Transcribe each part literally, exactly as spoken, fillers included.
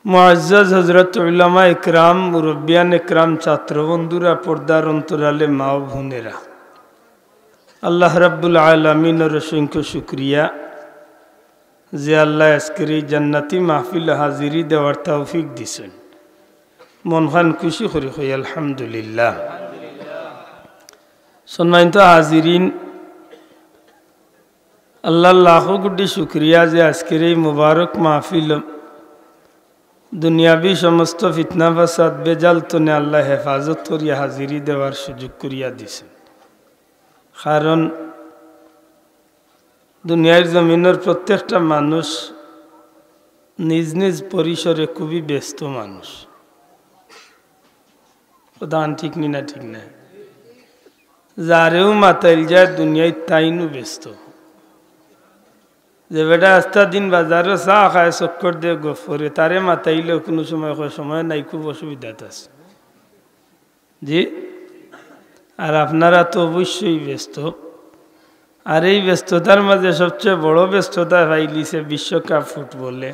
মুআজ্জাজ হযরত উলামা একরাম, মুরব্বিয়ান একরাম, ছাত্র বন্ধুরা, পর্দার অন্তরালে মা ও বোনেরা, আল্লাহ রাব্বুল আলামিনর অসংখ্য শুকরিয়া যে আল্লায় আজকের এই জান্নাতি মাহফিল হাজিরি দেওয়ার তৌফিক দিছইন। মনখান খুশি করি কই আলহামদুলিল্লাহ। সম্মানিত হাজিরিন, আল্লাহর লাখো কোটি শুকরিয়া যে আজকের এই মোবারক মাহফিল দুনিয়াবি সমস্ত ফিতনা ফাসাদ বেজাল তনে আল্লায় হেফাজত করিয়া হাজিরি দেওয়ার সুযোগ করিয়া দিছে। কারণ দুনিয়ার জমিনর প্রত্যেকটা মানুষ নিজ নিজ পরিসরে খুবই ব্যস্ত মানুষ। কথাখান ঠিক নি না? ঠিক না? যারেও মাতাইল যায় দুনিয়াত তাইনও ব্যস্ত। যে বেটা আস্তা দিন বাজারো চা খায়, চক্কর দে, গফ করে, তারে মাতাইলেও কুনু সময় কয়, "সময় নাই, খুব অসুবিধাত আছি।" জি, আর আপনারা তো অবশ্যই ব্যস্ত। আর এই ব্যস্ততার মাঝে সবচেয়ে বড় ব্যস্ততা পাইলিছে বিশ্বকাপ ফুটবলে।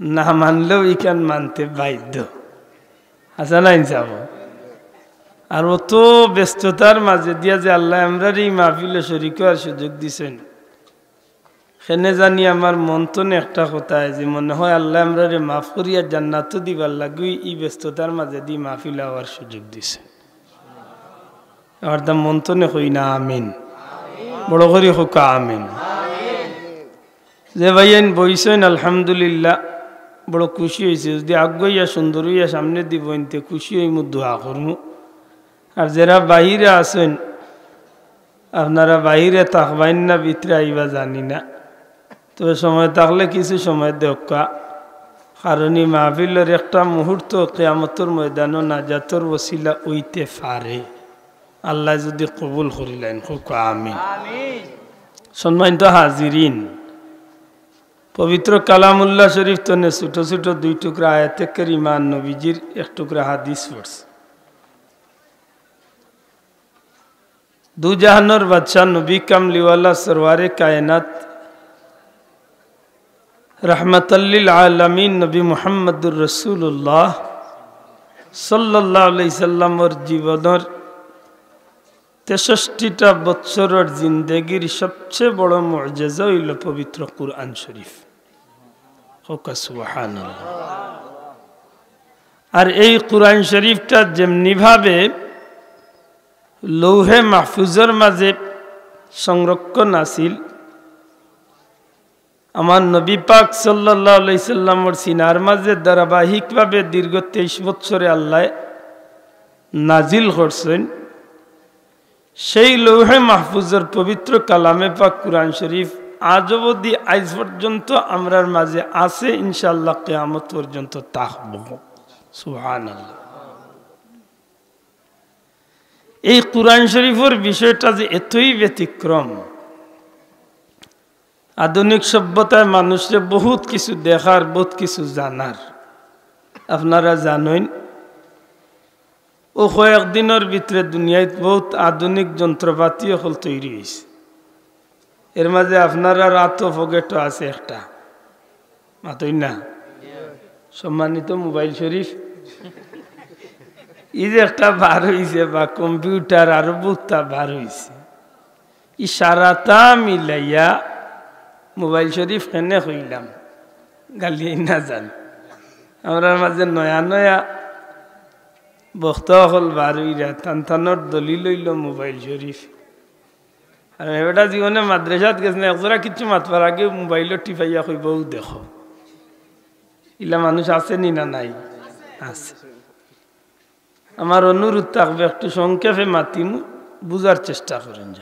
না মানলেও ইখান মানতে বাধ্য। হাছা না ইনসাফ? আর অত ব্যস্ততার মাঝে দিয়া যে আল্লায় আমরারে এই মাহফিলো শরিক অওয়ার সুযোগ দিছইন, কেনে জানি আমার মন তনে একটা কথা আয় যে মনে হয় আল্লায় আমরারে মাফ করিয়া জান্নাতো দিবার লাগিউ ই ব্যস্ততার মাঝেদি মাহফিলো আওয়ার সুযোগ দিছে। এবার তা মন তনে কই না আমিন? বড় করি কউক্কা আমিন। যে ভাইয়াইন বইছইন, আলহামদুলিল্লাহ, বড় খুশি অইছে। যদি আগুয়াইয়া সুন্দর অইয়া সামনেদি বইন তে খুশি অইমু, দোয়া করমু। আর যেরা বাইরে আছইন, আপনারা বাইরে থাকবাইন না ভিতরে আইবা জানি না, তবে সময় থাকলে কিছু সময় দেউক্কা। কারণ ই মাহফিলর একটা মুহূর্ত কিয়ামতর ময়দানো নাজাতর ওসিলা অইতে পারে। আল্লায় যদি কবুল করিলাইন, কউক্কা আমিন। সম্মানিত হাজিরিন, পবিত্র কালামুল্লাহ শরিফ তনে ছোট ছোট দুই টুকরা আয়াতে কারিমা, নবীজির এক টুকরা হাদিস পড়ছি। দুজাহানর বাদশা নবী কামলিওয়ালা সরওয়ারে কায়নাত রাহমাতাল্লিল আলামিন নবী মুহাম্মদুর রাসূলুল্লাহ সাল্লাল্লাহু আলাইহি সাল্লামর জীবনর তেষট্টিটা বৎসরর জিন্দেগির সবচেয়ে বড় মুজেজা অইলো পবিত্র কুরআন শরিফ। কউক্কা সুবহানাল্লাহ। আর এই কুরআন শরিফটা যেমনিভাবে লৌহে মাহফুজর মাঝে সংরক্ষণ আছিল, আমার নবী পাক সাল্লাল্লাহু আলাইহি সাল্লামর সিনার মাঝে ধারাবাহিকভাবে দীর্ঘ তেইশ বৎসরে আল্লায় নাজিল করছইন, সেই লৌহে মাহফুজর পবিত্র কালামে পাক কুরআন শরিফ আজ অবধি আইজ পর্যন্ত আমরার মাঝে আছে, ইনশাআল্লাহ কিয়ামত পর্যন্ত থাকবো। সুবহানাল্লাহ। এই কুরআন শরিফর বিষয়টা যে এতই ব্যতিক্রম, আধুনিক সভ্যতায় মানুষরে বহুত কিছু দেখার, বহুত কিছু জানার। আপনারা জানইন, অউ কয়েক দিনর ভিতরে দুনিয়াত বহুত আধুনিক যন্ত্রপাতি অকল তৈরি অইছে। এর মাঝে আপনারার আতো পকেটো আছে একটা, মাতইন না, সম্মানিত মোবাইল শরিফ। ই যে একটা বার অইছে, বা কম্পিউটার, আরো বহুততা বার অইছে। ই সারাটা মিলাইয়া মোবাইল শরিফ কেনে কইলাম, গালিয়াইন না যান। আমরার মাঝে নয়া নয়া বক্তা অকল বার অইরা, তান তানর দলিল অইলো মোবাইল শরিফ। আর এ বেটা জীবনে মাদ্রাসাত গেছে না, একজরা কিচ্ছু মাতবার আগে মোবাইলো টিপাইয়া কইবো, "অউ দেখো।" ইলা মানুষ আছে নি না নাই? আছে। আমার অনুরোধ থাকবে, একটু সংক্ষেপে মাতিমু, বুঝার চেষ্টা করইন যে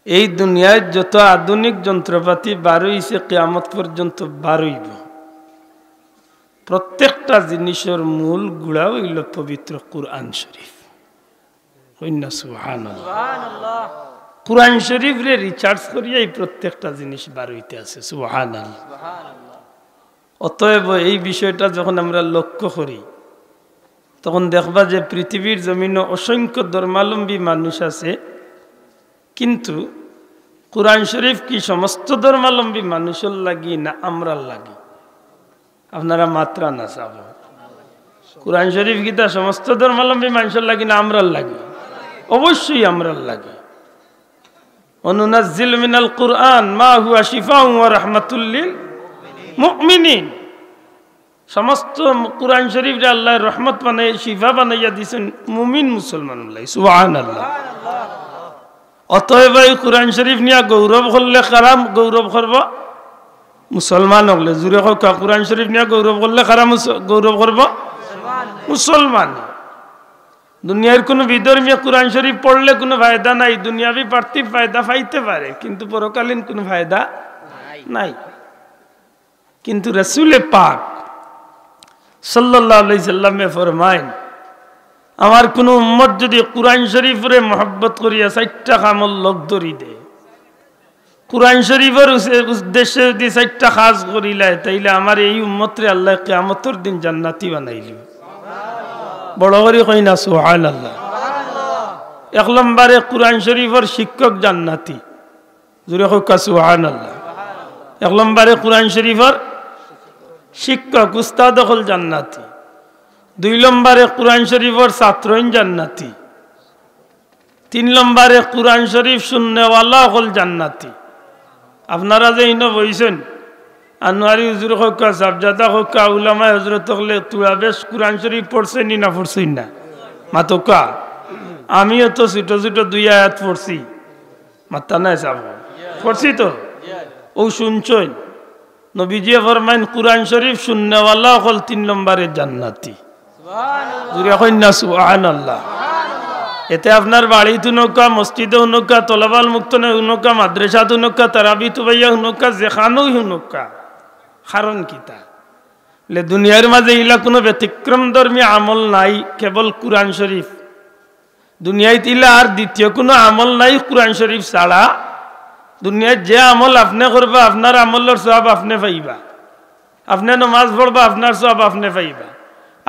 এই দুনিয়াত যত আধুনিক যন্ত্রপাতি বার অইছে, কিয়ামত পর্যন্ত বার অইবো, প্রত্যেকটা জিনিসর মূল গুড়া অইলো পবিত্র কুরআন শরিফ। কইন না সুবহানাল্লাহ। কুরআন শরিফরে recharge করিয়াউ প্রত্যেকটা জিনিস বার অইতে আছে। সুবহানাল্লাহ। অতএব এই বিষয়টা যখন আমরা লক্ষ্য করি, তখন দেখবা যে পৃথিবীর জমিনো অসংখ্য ধর্মাবলম্বী মানুষ আছে, কিন্তু কোরআন শরীফ কি সমস্ত ধর্মাবলম্বী মানুষর লাগি না আমরার লাগি? আপনারা মাতরা না চাবো। কোরআন শরীফ কিতা সমস্ত ধর্মাবলম্বী মানুষর লাগি না আমরার লাগি? অবশ্যই আমরার লাগি। "ওয়া নুনাজ্জিলু মিনাল কুরআন মা হুয়া শিফাউন ওয়া রাহমাতুল লিল মুমিনিন।" সমস্ত কোরআন শরীফরে আল্লায় রহমত বানাই, শিফা বানাইয়া দিছইন মুমিন মুসলমানর লাগি। সুবহানাল্লাহ। অতএব এই কোরআন শরীফ নিয়া গৌরব করলে কারা গৌরব করবো? মুসলমান অকলে। জুরে কউক্কা, কোরআন শরীফ নিয়া গৌরব করলে কারা মুস-, গৌরব করবো? মুসলমান। দুনিয়ার কুনু বিধর্মীয়ে কোরআন শরীফ পড়লে কুনু ফায়দা নাই, দুনিয়াবি পার্থিব ফায়দা পাইতে পারে, কিন্তু পরকালীন কুনু ফায়দা নাই। কিন্তু রাসূলে পাক সাল্লাল্লাহু আলাইহি সাল্লামে ফরমাইন, "আমার কুনু উম্মত যুদি কোরআন শরীফরে মহব্বত করিয়া চাইরটা কামর লগ ধরি দেয়, কোরআন শরীফর উসে-, উদ্দেশ্যে যুদি চাইরটা কাজ করিলায়, তাইলে আমার এই উম্মতরে আল্লায় কিয়ামতর দিন জান্নাতি বানাইলিবো।" বড় করি কইন না সুবহানাল্লাহ। এক নম্বরে কোরআন শরীফর শিক্ষক জান্নাতি। জুরে কউক্কা সুবহানাল্লাহ। এক নম্বরে কোরআন শরীফর শিক্ষক, উস্তাদ অকল জান্নাতি। দুই নম্বরে কোরআন শরীফর ছাত্রইন জান্নাতি। তিন নম্বরে কোরআন শরীফ শুননেওয়ালা অকল জান্নাতি। আপনারা যে ইনো বইছইন, আনোয়ারি হুজুর কউক্কা, সাবজাদা কউক্কা, উলামায়ে হজরত অকলে তুরা বেশ কোরআন শরীফ পড়ছইন নি না পড়ছইন না? মাতউক্কা। আমিও তো ছুটো ছুটো দুই আয়াত পড়ছি। মাতরা নায় চাবো। পড়ছি তো? অউ শুনছইন। নবীজিয়ে ফরমাইন, কোরআন শরীফ শুননেওয়ালা অকল তিন নম্বরে জান্নাতি। জুরে কইন না সুবহানাল্লাহ। এতে আপনার বাড়িত হুনউক্কা, মসজিদো হুনউক্কা, তলাবাল মুক্তনে হুনউক্কা, মাদ্রাসাত হুনউক্কা, তারাবি তুবাইয়া হুনউক্কা, যেখানোউ হুনউক্কা। কারণ কিতা? বলে, দুনিয়ার মাঝে ইলা কুনু ব্যতিক্রমধর্মী আমল নাই, কেবল কোরআন শরীফ। দুনিয়াত ইলা আর দ্বিতীয় কুনু আমল নাই কোরআন শরীফ ছাড়া। দুনিয়াত যে আমল আপনে করবা, আপনার আমলর সওয়াব আপনে পাইবা। আপনে নমাজ পড়বা, আপনার সওয়াব আপনে পাইবা।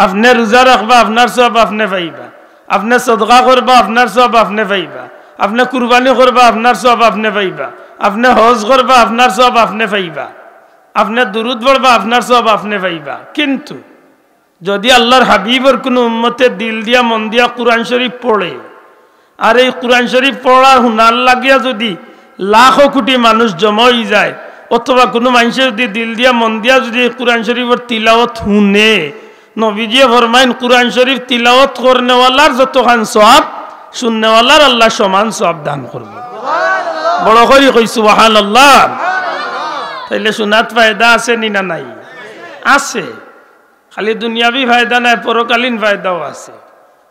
আপনে রোজা রাখবা, আপনার সওয়াব আপনে পাইবা। আপনে সদকা করবা, আপনার সওয়াব আপনে পাইবা। আপনে কুরবানি করবা, আপনার সওয়াব আপনে পাইবা। আপনে হজ করবা, আপনার সওয়াব আপনে পাইবা। আপনে দুরুদ পড়বা, আপনার সওয়াব আপনে পাইবা। কিন্তু যুদি আল্লার হাবিবর কুনু উম্মতে দিল দিয়া মন দিয়া কোরআন শরীফ পড়ে, আর এই কোরআন শরীফ পড়া হুনার লাগিয়া যুদি লাখো কুটি মানুষ জমা অইযায়, অথবা কুনু মানষে যুদি দিল দিয়া মন দিয়া যুদি এই কোরআন শরীফর তিলাওয়াত হুনে, নবীজিয়ে ফরমাইন, কোরআন শরীফ তিলাওয়াত করনেওয়ালার যতখান সওয়াব, শুননেওয়ালার আল্লায় সমান সওয়াব দান করবো। বড় করি কই সুবহানাল্লাহ। তাইলে শুনাত ফায়দা আছে নি না নাই? আছে। খালি দুনিয়াবি ফায়দা নায়, পরকালীন ফায়দাও আছে।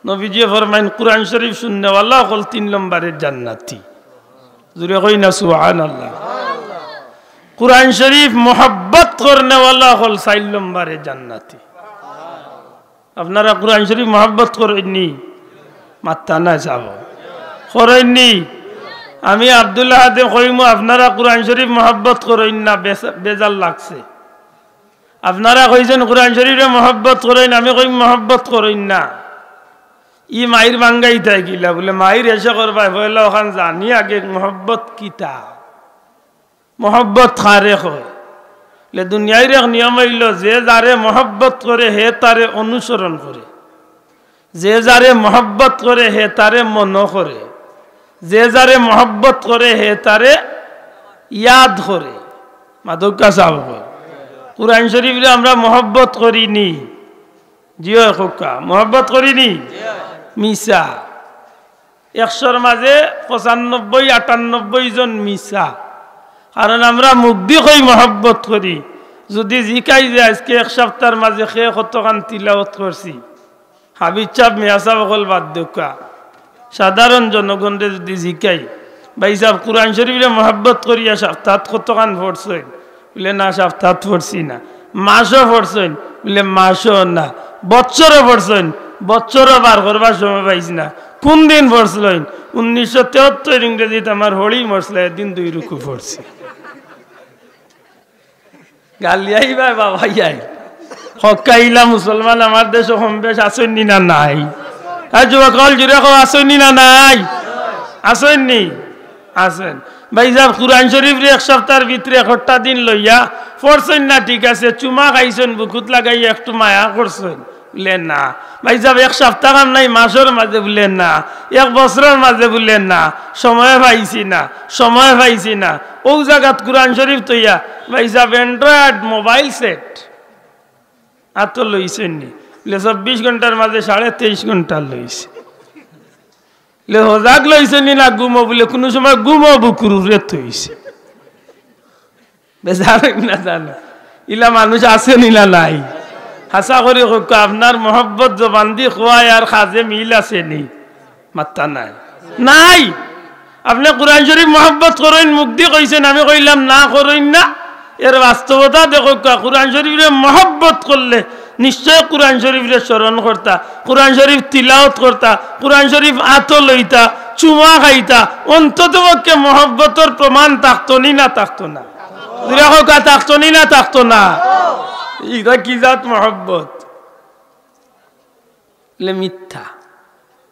নবীজিয়ে ফরমাইন, কোরআন শরীফ শুননেওয়ালা অকল তিন নম্বরে জান্নাতি। জুরে কই না সুবহানাল্লাহ। কোরআন শরীফ মহব্বত করনেওয়ালা অকল চাইর নম্বরে জান্নাতি। আপনারা কোরআন শরীফ মহব্বত করইন নি? মাতরা নায় চাবো। করইন নি? আমি আব্দুল্লাহ আদে কইমু, আপনারা কোরআন শরীফ মহব্বত করইন না, বেস-, বেজার লাগছে। আপনারা কইছইন কোরআন শরীফরে মহব্বত করইন, আমি কইমু মহব্বত করইন না। ই মাইর ভাঙ্গাইতায় কিলা? বলে, মাইর এশে করবায়, পয়লা অখান জানি আগে মহব্বত কিতা? মহব্বত কারে কয়? বলে, দুনিয়ার এক নিয়ম অইলো, যে যারে মহব্বত করে, হে তারে অনুসরণ করে। যে যারে মহব্বত করে, হে তারে মনো করে। যে যারে মহব্বত করে, হে তারে ইয়াদ করে। মাতউক্কা চাবো। কোরআন শরীফরে আমরা মহব্বত করি নি? জি অয় কউক্কা, মহব্বত করি নি? মিছা। একশোর মাঝে পঁচানব্বই, আটানব্বই জন মিছা। কারণ আমরা মুখদি কই মহব্বত করি। যুদি জিকাই যে আইজকে এক সাপ্তার মাঝে কে কতখান তিলাওয়াত করছি, হাফিজ সাব, মিয়া সাব অকল বাদ দেউক্কা, সাধারণ জনগণরে যুদি জিকাই, "ভাইসাব, কোরআন শরীফরে মহব্বত করিয়া সাপ্তাত কতখান পড়ছইন?" বলে, "না, সাপ্তাত পড়ছি না।" "মাসো পড়ছইন?" বলে, "মাসো না।" "বৎসরো পড়ছইন?" "বৎসরো বার করবার সময় পাইছি না।" "কুন দিন পড়ছলইন?" "উনিশশো তেহাত্তর ইংরেজিত আমার হড়ি মরছিল, এদিন দুই রুকু পড়ছি।" গালিয়াই ভাই বাবা ইয়াই। কউক্কা ইলা মুসলমান আমার দেশো কম বেশ আছইন নি না নাই? হ্যাঁ, যুবক অকল জুরে কও, আছইন নি না নাই? আছইন নি? আছইন। ভাইসাব, কুরআন শরীফরে এক সপ্তাহর ভিতরে একটা দিন লইয়া পড়ছইন না, ঠিক আছে, চুমা খাইছইন, বুকুত লাগাইয়া একটু মায়া করছইন, বুলে না। ভাইসাব, এক সপ্তাহ কাম নাই, মাসর মাঝে, বুলে না, এক বছরর মাঝে, বুলে না, সময় পাইছি না, সময় পাইছি না। অউ জাগাত কুরআন শরীফ থইয়া, ভাইসাব, Android mobile set আতো লইছইন নি? বুলে, চব্বিশ ঘন্টার মাঝে সাড়ে তেইশ ঘন্টা লইছে। বুলে, হজাগ লইছইন নি না ঘুমো? বুলে, কুনু সময় ঘুমো বুকুর উপরে থইছে। বেজার অইন না জানো, ইলা মানুষ আছে নি না নাই? হাছা করি কউক্কা, আপনার মহব্বত জবানদি কওয়ায় আর কাজে মিল আছে নি? মাত্তা নাই, নাই। আপনে কুরআন শরীফ মহব্বত করইন, মুখদি কইছইন, আমি কইলাম না, করইন না। এর বাস্তবতা দেখউক্কা, কুরআন শরীফরে মহব্বত করলে নিশ্চয় কুরআন শরীফরে স্মরণ করতা, কুরআন শরীফ তিলাওত করতা, কুরআন শরীফ আতো লইতা, চুমা খাইতা, অন্তত পক্ষে মহব্বতর প্রমাণ থাকতো নি না থাকতো না? জুরে কউক্কা, থাকতো নি না থাকতো না? ইটা কি জাত মহব্বত? বুলে মিথ্যা।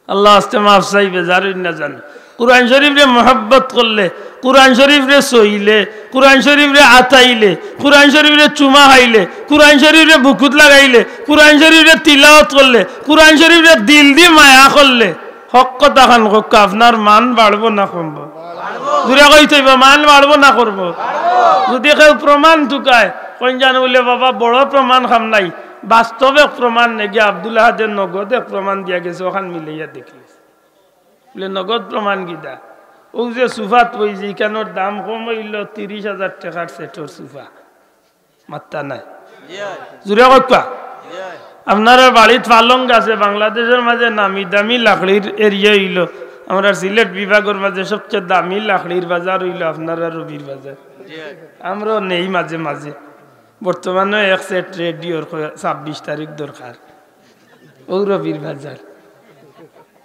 আল্লার ওয়াস্তে মাফ চাই, বেজার অইন না জানো। কুরআন শরীফরে মহব্বত করলে, কুরআন শরীফরে ছইলে, কুরআন শরীফরে আতাইলে, কুরআন শরীফরে চুমা খাইলে, কুরআন শরীফরে বুকুত লাগাইলে, কুরআন শরীফরে তিলাওত করলে, কুরআন শরীফরে দিলদি মায়া করলে, হক কথাখান কউক্কা, আপনার মান বাড়বো না কমবো? জুরে কইতো অইবো, মান বাড়বো না কমবো? যুদি কেউ প্রমাণ তুকায়, কইন জানো বুলে, বাবা, বড় প্রমাণ কাম নাই, বাস্তব এক প্রমাণ নেগি, আব্দুল আহাদে নগদ এক প্রমাণ দিয়া গেছে, অখান মিলাইয়া দেখি। বুলে, নগদ প্রমাণ কিতা? অউ যে সুফাত বইছি, ইখানর দাম কম অইলো তিরিশ হাজার টেকার সেটর সুফা। মাত্তা নাই। জুরে কউক্কা। আপনারার বাড়িত পালং আছে, বাংলাদেশর মাঝে নামি দামি লাকড়ির এরিয়া অইলো। আমরার সিলেট বিভাগর মাঝে সবচে দামি লাকড়ির বাজার অইলো আপনারার রবির বাজার। আমরাও নেই মাঝে মাঝে। বর্তমানে এক সেট রেডিওর কয় ছাব্বিশ তারিখ দরকার। অউ রবির বাজার।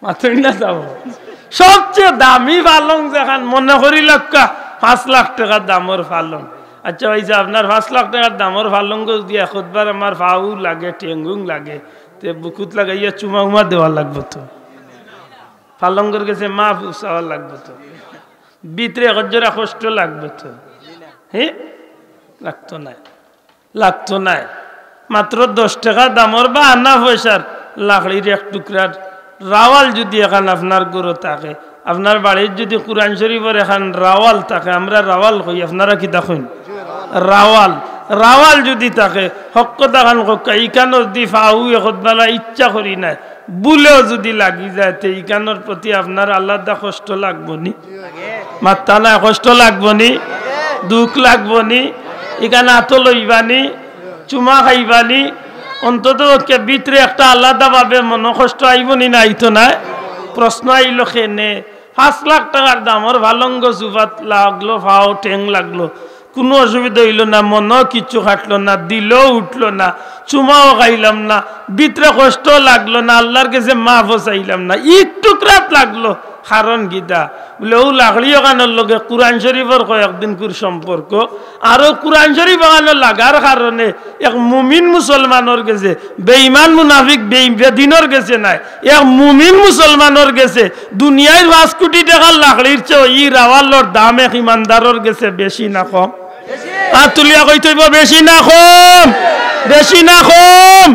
মাতইন না যাও। সবচে দামি পালং যেখান, মনে করি লউক্কা, পাঁচ লাখ টেকার দামর পালং। আচ্ছা ভাইসাব, আপনার পাঁচ লাখ টেকার দামর পালং যুদি একবার আমার পাও লাগে, ঠেঙ্গুং লাগে, তে বুকুত লাগাইয়া চুমা উমা দেওয়া লাগবো তো। পালংর গেছে মাফ চাওয়া লাগবো তো। ভিতরে একজরা কষ্ট লাগবো তো। হে, লাগতো নায়। লাগতো নায়। মাত্র দশ টেকা দামর বা আনা পয়সার লাকড়ির এক টুকরার রাওয়াল যুদি এখান আপনার ঘরো থাকে, আপনার বাড়িত যুদি কুরআন শরীফর এখান রাওয়াল থাকে, আমরা রাওয়াল কই, আপনারা কিতা কইন? রাওয়াল। রাওয়াল যুদি থাকে, হক কথাখান কউক্কা, ইখানো যুদি পাও একবার ইচ্ছা করি নায়, ভুলেও যুদি লাগি যায়, তে ইখানর প্রতি আপনার আলাদা কষ্ট লাগবো নি? মাত্তা নায়, কষ্ট লাগবো নি? দুখ লাগবো নি? ইখান আতো লইবা নি? চুমা খাইবা নি? অন্তত পক্ষে ভিতরে একটা আলাদা ভাবে মনো কষ্ট আইবো নি না আইতো নায়? প্রশ্ন আইলো কেনে? পাঁচ লাখ টেকার দামর পালংর সুফাত লাগলো, পাও ঠেং লাগলো, কুনু অসুবিধা অইলো না, মনো কিচ্ছু খাটলো না, দিলও উঠলো না, চুমাও খাইলাম না, ভিতরে কষ্ট লাগলো না, আল্লার গেছে মাফও চাইলাম না, ই টুকরাত লাগলো। কারণ কিতা? বুলে, অউ লাকড়ি অখানর লগে কুরআন শরীফর কয়েকদিনকুর সম্পর্ক, আর অউ কুরআন শরীফ অখানো লাগার কারণে এক মুমিন মুসলমানর গেছে, বেঈমান মুনাফিক বে-, বেদিনর গেছে নায়, এক মুমিন মুসলমানর গেছে দুনিয়ার পাঁচ কোটি টেকার লাকড়ির চেয়ে ই রাওয়ালর দাম এক ইমানদারর গেছে বেশি না কম? আত তুলিয়া কইতো অইবো, বেশি না কম? বেশি না কম?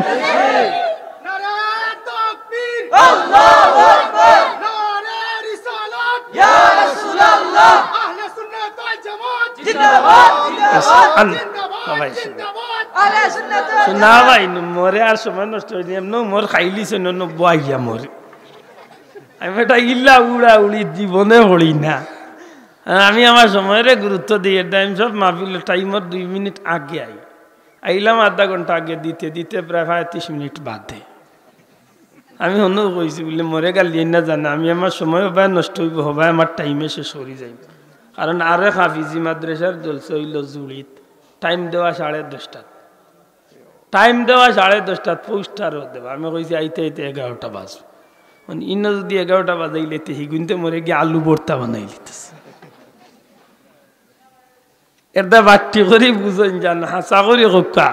নারায়ে তাকবীর! আল্লাহু আকবার! নারায়ে রিসালাত! ইয়া রাসূলুল্লাহ! আহলে সুন্নাত ওয়াল জামাত! জিন্দাবাদ! জিন্দাবাদ! আন-, জিন্দাবাদ! সবাই শুনো। জিন্দাবাদ! আহলে সুন্নাত ওয়াল শোনা জামাত! ভাই, নু-, মোরে আর সময় নষ্ট অইছে, এমনেও মোর খাইলিছে, নু-, নু-, বইয়া মোরে। আমি বেটা ইলা উড়াউড়ি জীবনে পড়ি না। আর আমি আমার সময়রে গুরুত্ব দেই, এর টাইম সব মাহফিল টাইমর দুই মিনিট আগে আই। আইলাম আধা ঘন্টা আগে, দিতে দিতে প্রায় পঁয়ত্রিশ মিনিট বাদে। আমি হনু কইছি বুলে, মোরে গালিয়ে না জানে, আমি আমার সময় হবায় নষ্ট অইবো, হবায় আমার টাইমে শেষ করি যাইমু। কারণ আরেক হাফিজি মাদ্রাসার জলসা অইলো জুড়িত, টাইম দেওয়া সাড়ে দশটাত। টাইম দেওয়া সাড়ে দশটাত, পোস্টারও দেওয়া। আমি কইছি, আইতে আইতে এগারোটা বাজবো। মানে, ইনো যুদি এগারোটা বাজাইলে, তে হিগুনতে মোরে গিয়া আলু ভর্তা বানাই লিতেছে। এরদা বাট্টি করি বুঝইন জান, হাছা করি কউক্কা।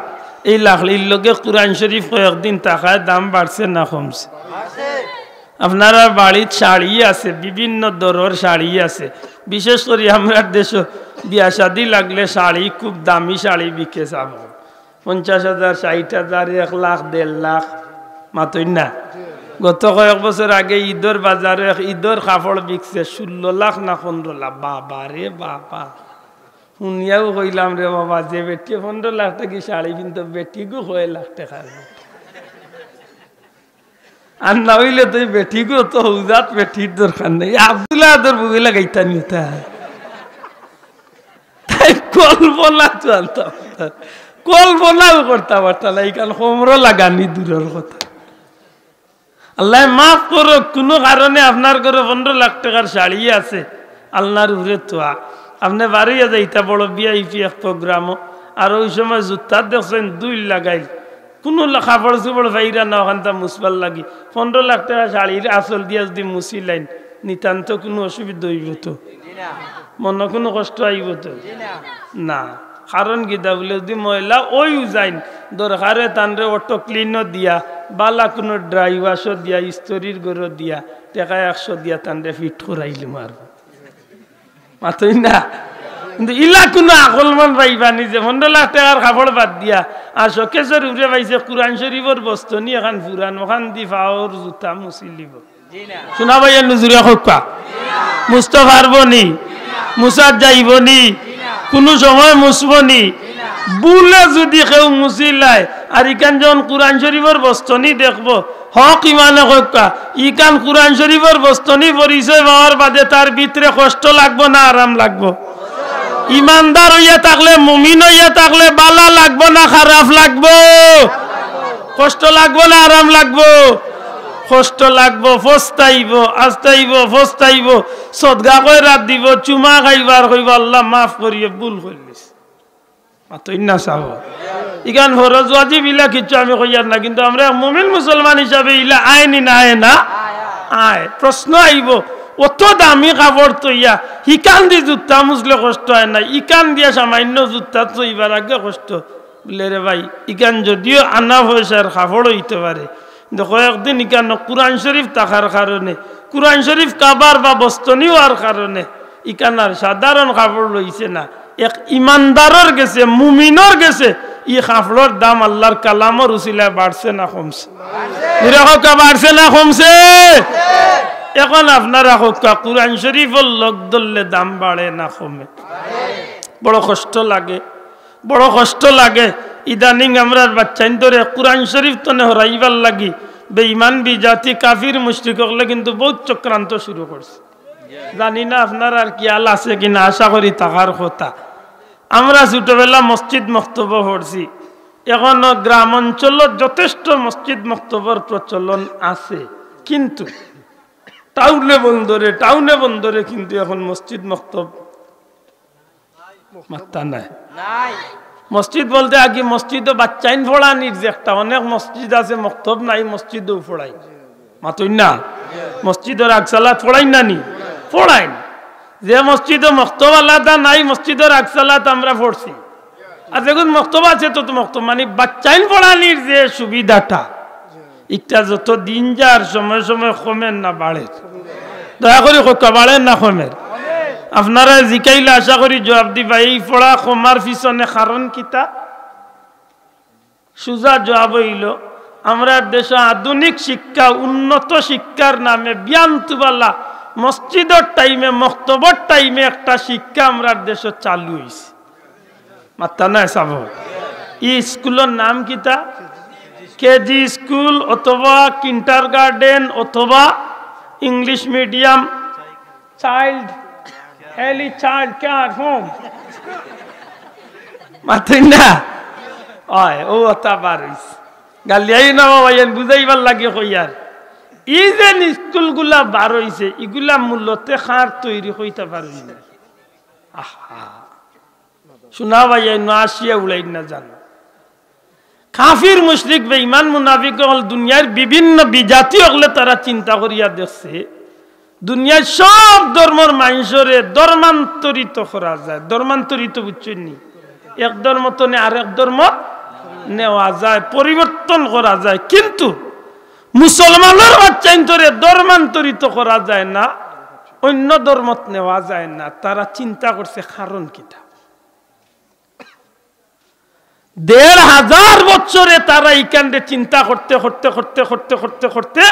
এই লাকড়ির লগে কুরআন শরীফ কয়েকদিন থাকায় দাম বাড়ছে না কমছে? আপনারার বাড়িত শাড়ি আছে, বিভিন্ন দরর শাড়ি আছে। বিশেষ করি আমরার দেশো বিয়া শাদি লাগলে শাড়ি, খুব দামি শাড়ি বিকে, চাব। পঞ্চাশ হাজার, ষাইট হাজার, এক লাখ, দেড় লাখ, মাতইন না? গত কয়েক বছর আগে ইদর বাজারো এক ইদর কাপড় বিকছে ষোলো লাখ না পনরো লাখ। বাবা রে বাবা, হুনিয়াউ কইলাম, "রে বাবা, যে বেটিয়ে পনরো লাখ টেকার শাড়ি পিনতো, বেটিগু কয় লাখ টেকার।" আর না অইলে তো ই বেটিগু তো হউজাত বেটির দরকার নাই। আব্দুল আহাদর বউয়ে লাগাইতা নি তা। তাই কল্পনা চলতাম, কল্পনাও করতা পারতা না, ইখান কমরো লাগানি দূরর কথা। আল্লায় মাফ করউক, কুনু কারণে আপনার ঘরো পনরো লাখ টেকার শাড়ি আছে, আল্লার উপরে তোয়া, আপনে বারইয়া যাইতা বড় ভিআইপি এক প্রোগ্রামো, আর ওই সময় জুতা দেখছইন দুইল লাগাইল, কুনু লা-, কাপড়-চুপড় পাইরা না অখানতা মুছবার লাগি। পনরো লাখ টেকার শাড়ির আচল দিয়া যুদি মুছিলাইন, নিতান্ত কুনু অসুবিধা অইবো তো? মনো কুনু কষ্ট আইবো তো? না। কারণ কিতা বুলে, যুদি ময়লা অইও যাইন, দরকারে তানরে অটো ক্লিনও দিয়া, বালা কুনু ড্রাই ওয়াশও দিয়া, ইস্ত্রির ঘরো দিয়া, টেকা একশো দিয়া তানরে ফিট করাইলিমু আর। মাতইন না? কিন্তু ইলা কুনু আকলমান পাইবা নি যে পনরো লাখ টেকার কাপড় বাদ দিয়া আর শোকেসর উপরে পাইছে কুরআন শরিফর বস্তনি এখান পুরান, অখান দি পাওর জুতা মুছিলিবো। হুনা ভাইয়াইন, জুরে কউক্কা। মুছতো পারবো নি? মুছাত যাইবো নি? কুনু সময় মুছবো নি? ভুলে যুদি কেউ মুছিলায়, আর ইখান যখন কুরআন শরিফর বস্তনি দেখবো, হক ইমানে কউক্কা, ইখান কুরআন শরিফর বস্তনি পরিচয় পাওয়ার বাদে তার ভিতরে কষ্ট লাগবো না আরাম লাগবো? ইমানদার অইয়া থাকলে, মুমিন অইয়া থাকলে বালা লাগবো না খারাপ লাগবো? কষ্ট লাগবো না আরাম লাগবো? কষ্ট লাগবো, পস্তাইবো, আস্তাইবো, পস্তাইবো। সদকা খয়রাত দিবো, চুমা খাইবো আর কইবো, "আল্লাহ মাফ করিও, ভুল করিলিছি।" মাতইন না চাব। ইখান ফরজ ওয়াজিব ইলা কিচ্ছু আমি কইয়ার না, কিন্তু আমরা এক মুমিন মুসলমান হিসাবে ইলা আয় নি না আয় না? আয়। প্রশ্ন আইবো, অত দামি কাপড় থইয়া, হিখান দি জুতা মুছলে কষ্ট অয় না, ইখান দিয়া সামান্য জুতা থইবার আগে কষ্ট। বুলে, "রে ভাই, ইখান যদিও আনা পয়সার কাপড় অইতে পারে, কিন্তু কয়েকদিন ইখানো কুরআন শরিফ থাকার কারণে, কুরআন শরিফ কাবার বা বস্তনি অওয়ার কারণে ইখান আর সাধারণ কাপড় রইছে না।" এক ইমানদারর গেছে, মুমিনর গেছে ই কাপড়র দাম আল্লার কালামর উছিলায় বাড়ছে না কমছে? জুরে কউক্কা, বাড়ছে না কমছে? এখন আপনারা কউক্কা, কুরআন শরিফর লগ ধরলে দাম বাড়ে না কমে? বড় কষ্ট লাগে। বড় কষ্ট লাগে। ইদানিং আমরার বাচ্চাইন্তরে কুরআন শরিফ তনে হরাইবার লাগি বেইমান বিজাতি কাফির মুশরিক অকলে কিন্তু বউত চক্রান্ত শুরু করছে। জানি না আপনারার খিয়াল আছে কিনা, আশা করি থাকার কথা। আমরা ছোটবেলা মসজিদ মক্তবো পড়ছি, এখনো গ্রাম অঞ্চলত যথেষ্ট মসজিদ মক্তবর প্রচলন আছে, কিন্তু টাউনে বন্দরে, টাউনে বন্দরে কিন্তু এখন মসজিদ মক্তব মাত্তা নাই। নাই। মসজিদ বলতে আগে মসজিদো বাচ্চাইন পড়ানির যে একটা, অনেক মসজিদ আছে মক্তব নাই, মসজিদো পড়াইন। মাতইন না? মসজিদর আগসালাত পড়াইন না নি? পড়াইন। যে মসজিদো মক্তব আলাদা নাই, মসজিদর আগসালাত আমরা পড়ছি। আর যেগুন মক্তব আছে তো, তো মক্তব, মানে বাচ্চাইন পড়ানির যে সুবিধাটা, ইটা যত দিন যার সময় সময় কমের না বাড়ের? দয়া করি কউক্কা, বাড়ের না কমের? আপনারারে জিকাইলে আশা করি জুয়াব দিবা, এই পড়া কমার পিছনে কারণ কিতা? সুজা জুয়াব অইলো, আমরার দেশো আধুনিক শিক্ষা, উন্নত শিক্ষার নামে বিয়ানতুবালা মসজিদর টাইমে, মক্তবর টাইমে একটা শিক্ষা আমরার দেশো চালু অইছে। মাত্তা নাই চাব। ই স্কুলর নাম কিতা? কেজি স্কুল অথবা কিন্ডারগার্ডেন অথবা ইংলিশ মিডিয়াম, চাইল্ড, এলি চাইল্ড কেয়ার হোম। মাতইন না? অয়, অউ অতা বার অইছে। গালিয়াইও না বাবা, এন বুঝাইবার লাগি কইয়ার। ই যে স্কুলগুলা বার অইছে, ইগুলা মূলতে কার তৈরি কইতা পারইন না। আহা। হুনা ভাইয়াইন, আসিয়া উড়াইন না জানো। কাফির, মুশরিক, বেঈমান, মুনাফিক অকল, দুনিয়ার বিভিন্ন বিজাতি অকলে তারা চিন্তা করিয়া দেখছে, দুনিয়ার সব ধর্মর মানষরে ধর্মান্তরিত করা যায়। ধর্মান্তরিত বুঝছইন নি? এক ধর্ম তনে আরেক ধর্ম নেওয়া যায়, পরিবর্তন করা যায়, কিন্তু মুসলমানর বাচ্চাইন্তরে ধর্মান্তরিত করা যায় না, অন্য ধর্মত নেওয়া যায় না। তারা চিন্তা করছে কারণ কিতা? দেড় হাজার বছরে তারা ইখানরে চিন্তা করতে করতে করতে করতে করতে করতে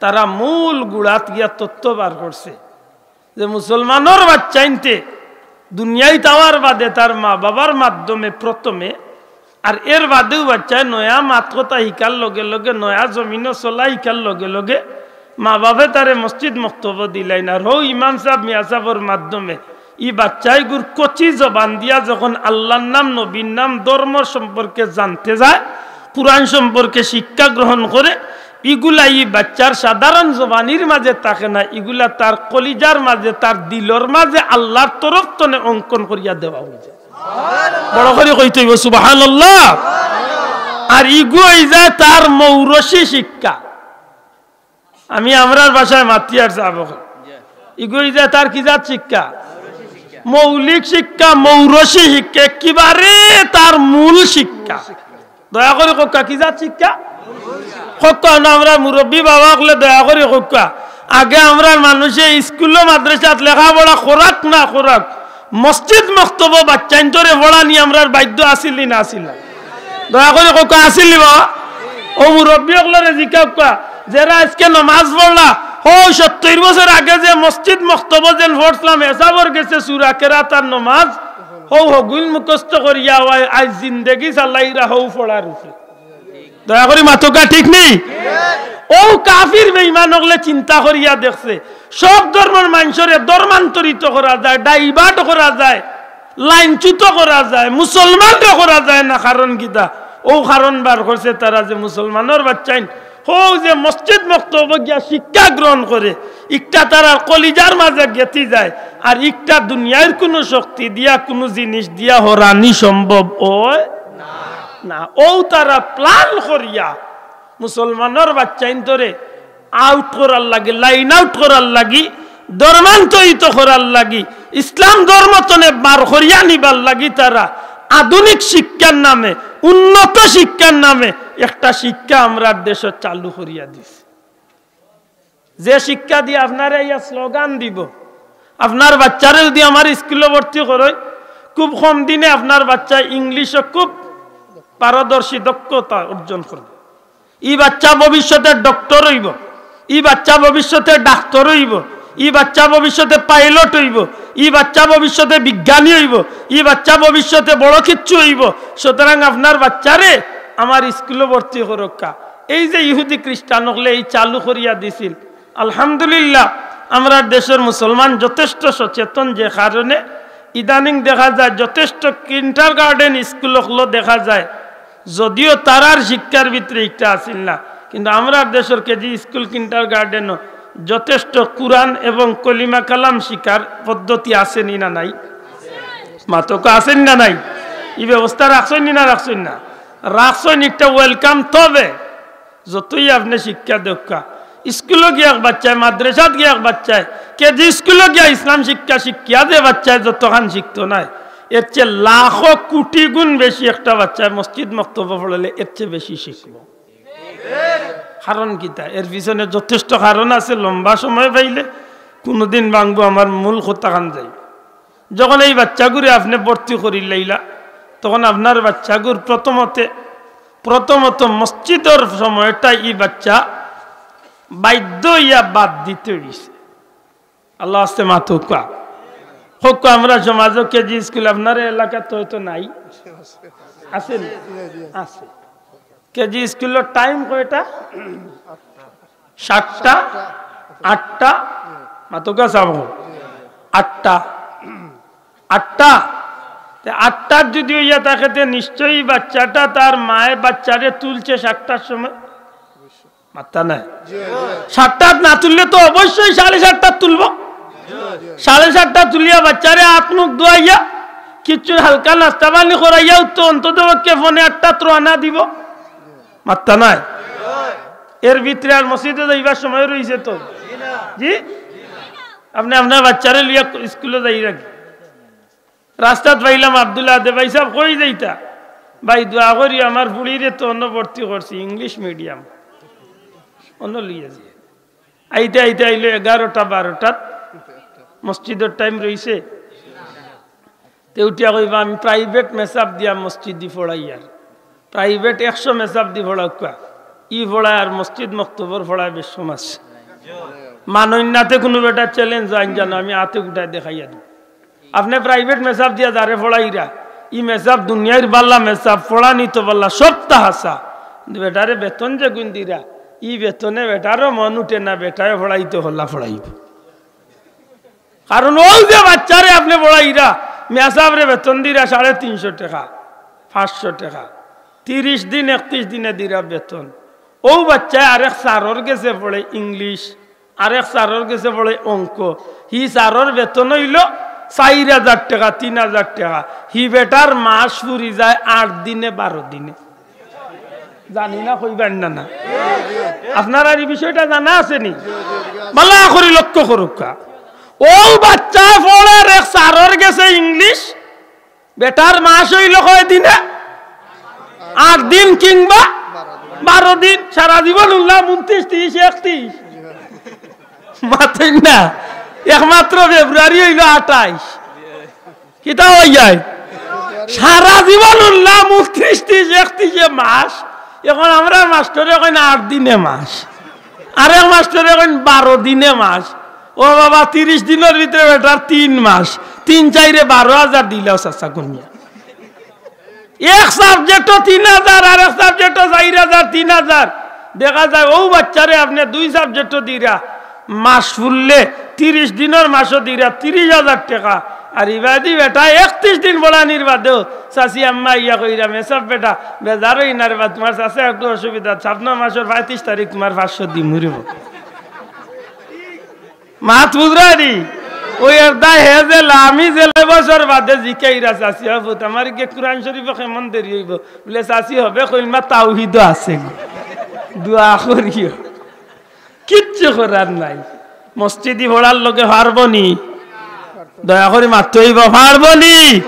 তারা মূল গুড়াত গিয়া তত্ত্ব বার করছে যে মুসলমানর বাচ্চাইন্তে দুনিয়াইত আওয়ার বাদে তার মা বাবার মাধ্যমে প্রথমে, আর এর বাদেও বাচ্চায় নয়া মাত কথা শিকার লগে লগে, নয়া জমিনো চলা শিকার লগে লগে মা বাপে তারে মসজিদ মক্তবো দিলাইন, আর হউ ইমাম সাব মিয়া সাবর মাধ্যমে ই বাচ্চাইগুর কচি জবান দিয়া যখন আল্লাহর নাম, নবীর নাম, ধর্ম সম্পর্কে জানতে যায়, কোরআন সম্পর্কে শিক্ষা গ্রহণ করে, ইগুলা ই বাচ্চার সাধারণ জবানির মাঝে থাকে না, ইগুলা তার কলিজার মাঝে, তার দিলর মাঝে আল্লাহর তরফ তনে অঙ্কন করিয়া দেওয়া অইযায়। বড় করি কইতে অইবো সুবহানাল্লাহ। আর ইগু অইযায় তার মৌরসি শিক্ষা। আমি আমরার ভাষায় মাতিয়ার চাবো। ইগু অইযায় তার কি জাত শিক্ষা? মৌলিক শিক্ষা, মৌরসি শিক্ষা, একেবারে তার মূল শিক্ষা। দয়া করি কউক্কা, কি জাত শিক্ষা? কউক্কা না, আমরার মুরব্বি বাবা অকলে দয়া করি কউক্কা। আগে আমরার মানুষে স্কুলো মাদ্রাসাত লেখাপড়া করাক না করাক, মসজিদ মক্তবো বাচ্চাইন্তরে পড়ানি আমরার বাধ্য আছিল নি না আছিল না? দয়া করি কউক্কা, আছিল নি বাবা? অউ মুরব্বি অকলরে জিকাউক্কা, যেরা আইজকে নমাজ পড়লা, হউ সত্তইর বছর আগে যে মসজিদ মক্তবো যেন পড়ছলাম, হিসাবর গেছে সুরা কেরাত আর নমাজ, হউ হগুইন মুখস্থ করিয়া অউ আইজ জিন্দেগি চালাইরা হউ পড়ার উপরে। দয়া করি মাতউক্কা, ঠিক নি? অউ কাফির বেঈমান অকলে চিন্তা করিয়া দেখছে, সব ধর্মর মানষরে ধর্মান্তরিত করা যায়, divert করা যায়, লাইনচ্যুত করা যায়, মুসলমানরে করা যায় না। কারণ কিতা? অউ কারণ বার করছে তারা যে মুসলমানর বাচ্চাইন হউ যে মসজিদ মক্তবো গিয়া শিক্ষা গ্রহণ করে, ইকটা তারার কলিজার মাঝে গেথি যায়, আর ইকটা দুনিয়ার কুনু শক্তি দিয়া, কুনু জিনিস দিয়া হরানি সম্ভব অয় না। অউ তারা plan করিয়া মুসলমানর বাচ্চাইন্তরে out করার লাগি, line out করার লাগি, ধর্মান্তরিত করার লাগি, ইসলাম ধর্ম তনে বার করিয়া নিবার লাগি তারা আধুনিক শিক্ষার নামে, উন্নত শিক্ষার নামে একটা শিক্ষা আমরার দেশো চালু করিয়া দিছে। যে শিক্ষা দিয়া আপনারে ইয়া স্লোগান দিবো, আপনার বাচ্চারে যুদি আমার স্কুলো ভর্তি করইন, খুব কম দিনে আপনার বাচ্চা ইংলিশো খুব পারদর্শী দক্ষতা অর্জন করবো। ই বাচ্চা ভবিষ্যতে ডক্টর অইবো, ই বাচ্চা ভবিষ্যতে ডাক্তর অইবো, ই বাচ্চা ভবিষ্যতে পাইলট অইবো, ই বাচ্চা ভবিষ্যতে বিজ্ঞানী অইবো, ই বাচ্চা ভবিষ্যতে বড় কিচ্ছু অইবো। সুতরাং আপনার বাচ্চারে আমার স্কুলো ভর্তি করউক্কা। এই যে ইহুদি খ্রিস্টান অকলে ই চালু করিয়া দিছিল, আলহামদুলিল্লাহ, আমরার দেশর মুসলমান যথেষ্ট সচেতন, যে কারণে ইদানিং দেখা যায় যথেষ্ট kindergarten স্কুল অকলো দেখা যায়, যদিও তারার শিক্ষার ভিতরে ইটা আছিল না, কিন্তু আমরার দেশর কেজি স্কুল, kindergarten-ও যথেষ্ট কুরআন এবং কলিমা কালাম শিক্ষার পদ্ধতি আছে নি না নাই? মাতউক্কা, আছে নি না নাই? ই ব্যবস্থা রাখছইন নি না রাখছইন না? রাখছইন, ইটা welcome। তবে যতই আপনে শিক্ষা দেউক্কা, স্কুলো গিয়া এক বাচ্চায়, মাদ্রাসাত গিয়া এক বাচ্চায়, কেজি স্কুলো গিয়া ইসলাম শিক্ষা শিখিয়া যে বাচ্চায় যতখান শিখতো নায়, এর চেয়ে লাখো কোটি গুণ বেশি একটা বাচ্চায় মসজিদ মক্তবো পড়লে এর চেয়ে বেশি শিখবো। কারণ কিতা? এর পিছনে যথেষ্ট কারণ আছে, লম্বা সময় পাইলে কুনুদিন ভাঙবো, আমার মূল কথাখান যাইবো। যখন এই বাচ্চাগুরে আপনে ভর্তি করিলাইলা, তখন আপনার বাচ্চাগুর প্রথমতে, প্রথমত মসজিদর সময়টা ই বাচ্চা বাধ্য অইয়া বাদ দিতে অইছে। আল্লাহ আস্তে মাতউক্কা। কউক্কা, আমরার সমাজো কেজি স্কুল আপনার এলাকাত হয়তো নাই, আছে নি? আছে। কেজি স্কুলর টাইম কয়টা? সাতটা, আটটা, মাতউক্কা চাবো। আটটা, আটটা। তে আটটার যুদি অইয়া থাকে, তে নিশ্চয়ই বাচ্চাটা তার মায়ে বাচ্চারে তুলছে সাতটার সময়। মাত্তা নাই। সাতটাত না তুললে তো অবশ্যই সাড়ে সাতটাত তুলবো। সাড়ে সাতটাত তুলিয়া বাচ্চারে আত মুখ ধুয়াইয়া, কিচ্ছু হালকা নাস্তা পানি করাইয়া, উত্তর অন্তত পক্ষে পৌনে আটটাত রওয়ানা দিবো। মাত্তা নাই। এর ভিতরে আর মসজিদো যাইবার সময় রইছে তো? জি? আপনে আপনার বাচ্চারে লইয়া স্কুলো যাইরা নি? রাস্তাত পাইলাম আব্দুল আহাদে, "ভাই সাব, কই যাইতা?" "ভাই, দোয়া করি, আমার ফুড়িরে তো অনো ভর্তি করছি, ইংলিশ মিডিয়াম।" অনো লইয়া যাইয়া। আইতে আইতে আইলো এগারোটা বারোটাত, মসজিদর টাইম রইছে। তে উঠিয়া কইবা, "আমি প্রাইভেট মেসাব দিয়া মসজিদি পড়াইয়ার।" প্রাইভেট একশো মেসাব দি পড়াউক্কা। ই পড়ায় আর মসজিদ মক্তবর পড়ায় বেশ সমাজ। মানইন না তে কুনু বেটা চ্যালেঞ্জ আইন জানো, আমি আতে উঠায় দেখাইয়া দিমু। আপনে প্রাইভেট মেসাব দিয়া যারে পড়াইরা, ই মেসাব দুনিয়ার বালা মেসাব, পড়ানি তো বালা, সবতা হাছা। কিন্তু বেটারে বেতন যেগুন দিরা, ই বেতনে বেটারও মন উঠে না, বেটায় পড়াইতো হল্লা পড়াইবো। কারণ অউ যে বাচ্চারে আপনে পড়াইরা, মেসাবরে বেতন দিরা সাড়ে তিনশো টেকা, পাঁচশো টেকা, তিরিশ দিন, একত্রিশ দিনে দিরা বেতন। অউ বাচ্চায় আরেক স্যারর গেছে পড়ে ইংলিশ, আরেক স্যারর গেছে পড়ে অঙ্ক। হি স্যারর বেতন অইলো চাইর হাজার টেকা, তিন হাজার টেকা। হি বেটার মাস ফুরি যায় আট দিনে, বারো দিনে। জানি না, কইবার না, না। আপনারার ই বিষয়টা জানা আছে নি? বালা করি লক্ষ্য করউক্কা। অউ বাচ্চায় পড়ের এক স্যারর গেছে ইংলিশ, বেটার মাস অইলো কয় দিনে? আট দিন কিংবা বারো দিন। সারা জীবন উল্লাম ঊনত্রিশ, ত্রিশ, একত্রিশ। মাতইন না, একমাত্র ফেব্রুয়ারি অইলো আটাইশ। কিতা অইযায়? সারা জীবন উল্লাম ঊনত্রিশ, ত্রিশ, একত্রিশে মাস। এখন আমরার মাস্টরে কইন আট দিনে মাস, আরেক মাস্টরে কইন বারো দিনে মাস। ও বাবা, তিরিশ দিনর ভিতরে বেটার তিন মাস, তিন চাইরে বারো হাজার দিলাও চাচা গুনিয়া। এক সাবজেক্টো তিন হাজার, আরেক সাবজেক্টো চাইর হাজার, তিন হাজার। দেখা যায় অউ বাচ্চারে আপনে দুই সাবজেক্টো দিরা, মাস ফুরলে তিরিশ দিনর মাসো দিরা তিরিশ হাজার টেকা। আর ইবাদি বেটা একত্রিশ দিন পড়ানির বাদেও চাচি আম্মা ইয়া কইরা, "মেসাব বেটা, বেজার অইন না রে বা, তুমার চাচা একটু অসুবিধা, সামনর মাসর পঁয়ত্রিশ তারিখ তুমার পাঁচশো দিমু রে বা।" মাত বুঝরা নি? অউ এরদায় হে যে লামি যে লাই বছর বাদে জিকাইরা, "চাচি, ও পুত, আমার গি কুরআন শরিফো কেমন দেরি অইবো?" বুলে, "চাচি, হবে, কলমা তাওহিদো আছে গো, দোয়া করিও।" কিচ্ছু করার নাই। মসজিদি পড়ার লগে পারবো নি? দয়া করি মাততে অইবো, পারবো নি?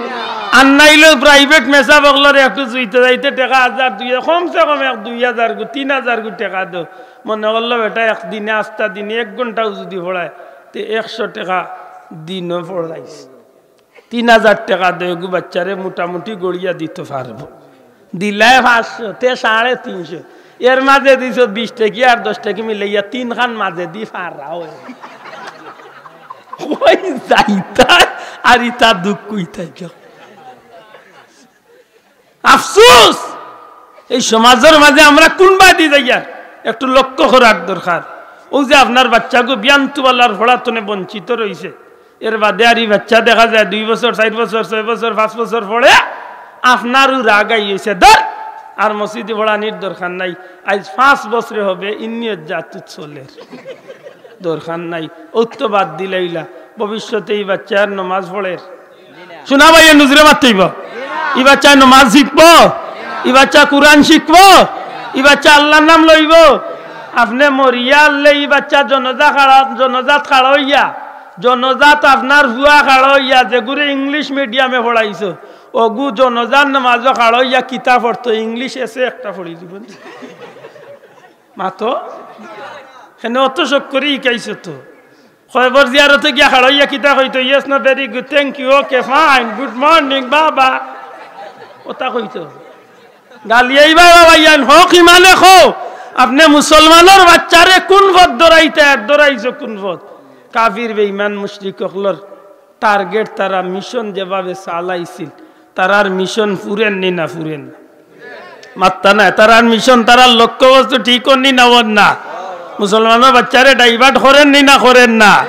আর নাইলেও প্রাইভেট মেসাব অকলরে একটু জুইতে যাইতে টেকা হাজার দুই, কমসে কম এক দুই হাজার গু, তিন হাজার গু টেকা দেও। মনে করলো বেটা এক দিনে, আস্তা দিনে এক ঘন্টাও যুদি পড়ায়, তে একশো টেকা দিনো পড়াইছে। তিন হাজার টেকা দেও, এগু বাচ্চারে মোটামুটি গড়িয়া দিতো পারবো। দিলায় পাঁচশো, তে সাড়ে তিনশো। এর মাঝে দিছো বিশ টেকি আর দশ টেকি মিলাইয়া তিনখান মাঝে দি ফারা অয়। কই যাইতা আর ইতা দুঃখ অইতা। আফসোস, এই সমাজর মাঝে আমরা কুনবাদি যাইয়ার, একটু লক্ষ্য করার দরকার। অউ যে আপনার বাচ্চাগু বিয়ান তুবালার পড়াতনে বঞ্চিত রইছে, এর বাদে আর ই বাচ্চা দেখা যায় দুই বছর, চাইর বছর, ছয় বছর, পাঁচ বছর পড়ে আপনারও রাগ আই অইছে, "ধর, আর মসজিদে পড়ানির দরকার নাই, আইজ পাঁচ বছরে হবে, ইন্নিয়ত জাতু চলের, দরকার নাই, অউ তো বাদ দিলাইলা।" ভবিষ্যতে ই বাচ্চায় নমাজ পড়ের? শুনা ভাই, এ নুজরে মাততে অইবো। ই বাচ্চায় নমাজ শিখবো? ই বাচ্চা কুরআন শিখবো? ই বাচ্চা আল্লার নাম লইবো? আপনে মরিয়া আনলে ই বাচ্চা জনজা খাড়া, জনজাত খাড়া অইয়া, জনজাত আপনার ফুয়া খাড়া অইয়া, যেগুরে ইংলিশ মিডিয়ামে পড়াইছো, অগু জনজার নমাজো খাড়া অইয়া কিতা পড়তো, ইংলিশ এসে একটা পড়ি দিবো। মাতো, কেনে অত শখ করি শিখাইছো তো। কয়বর জিয়ারতে গিয়া খাড়া অইয়া কিতা কইতো? "Yes, no, very good, thank you, okay, fine, good morning, বাবা।" অতা কইতো। গালিয়াইবা বাবা, ইয়ান হক ইমানে কও। আপনে মুসলমানর বাচ্চারে কুন পথ ধরাইতা, আর ধরাইছো কুন পথ? কাফির বেঈমান মুশরিক অকলর টার্গেট, তারা মিশন যেভাবে চালাইছিল, তারার মিশন ফুরের নি না ফুরের না? মাত্তা নাই। তারার মিশন, তারার লক্ষ্যবস্তু ঠিক অর নি না অর না? মুসলমানর বাচ্চারে ডাইভার্ট করের নি না করের না?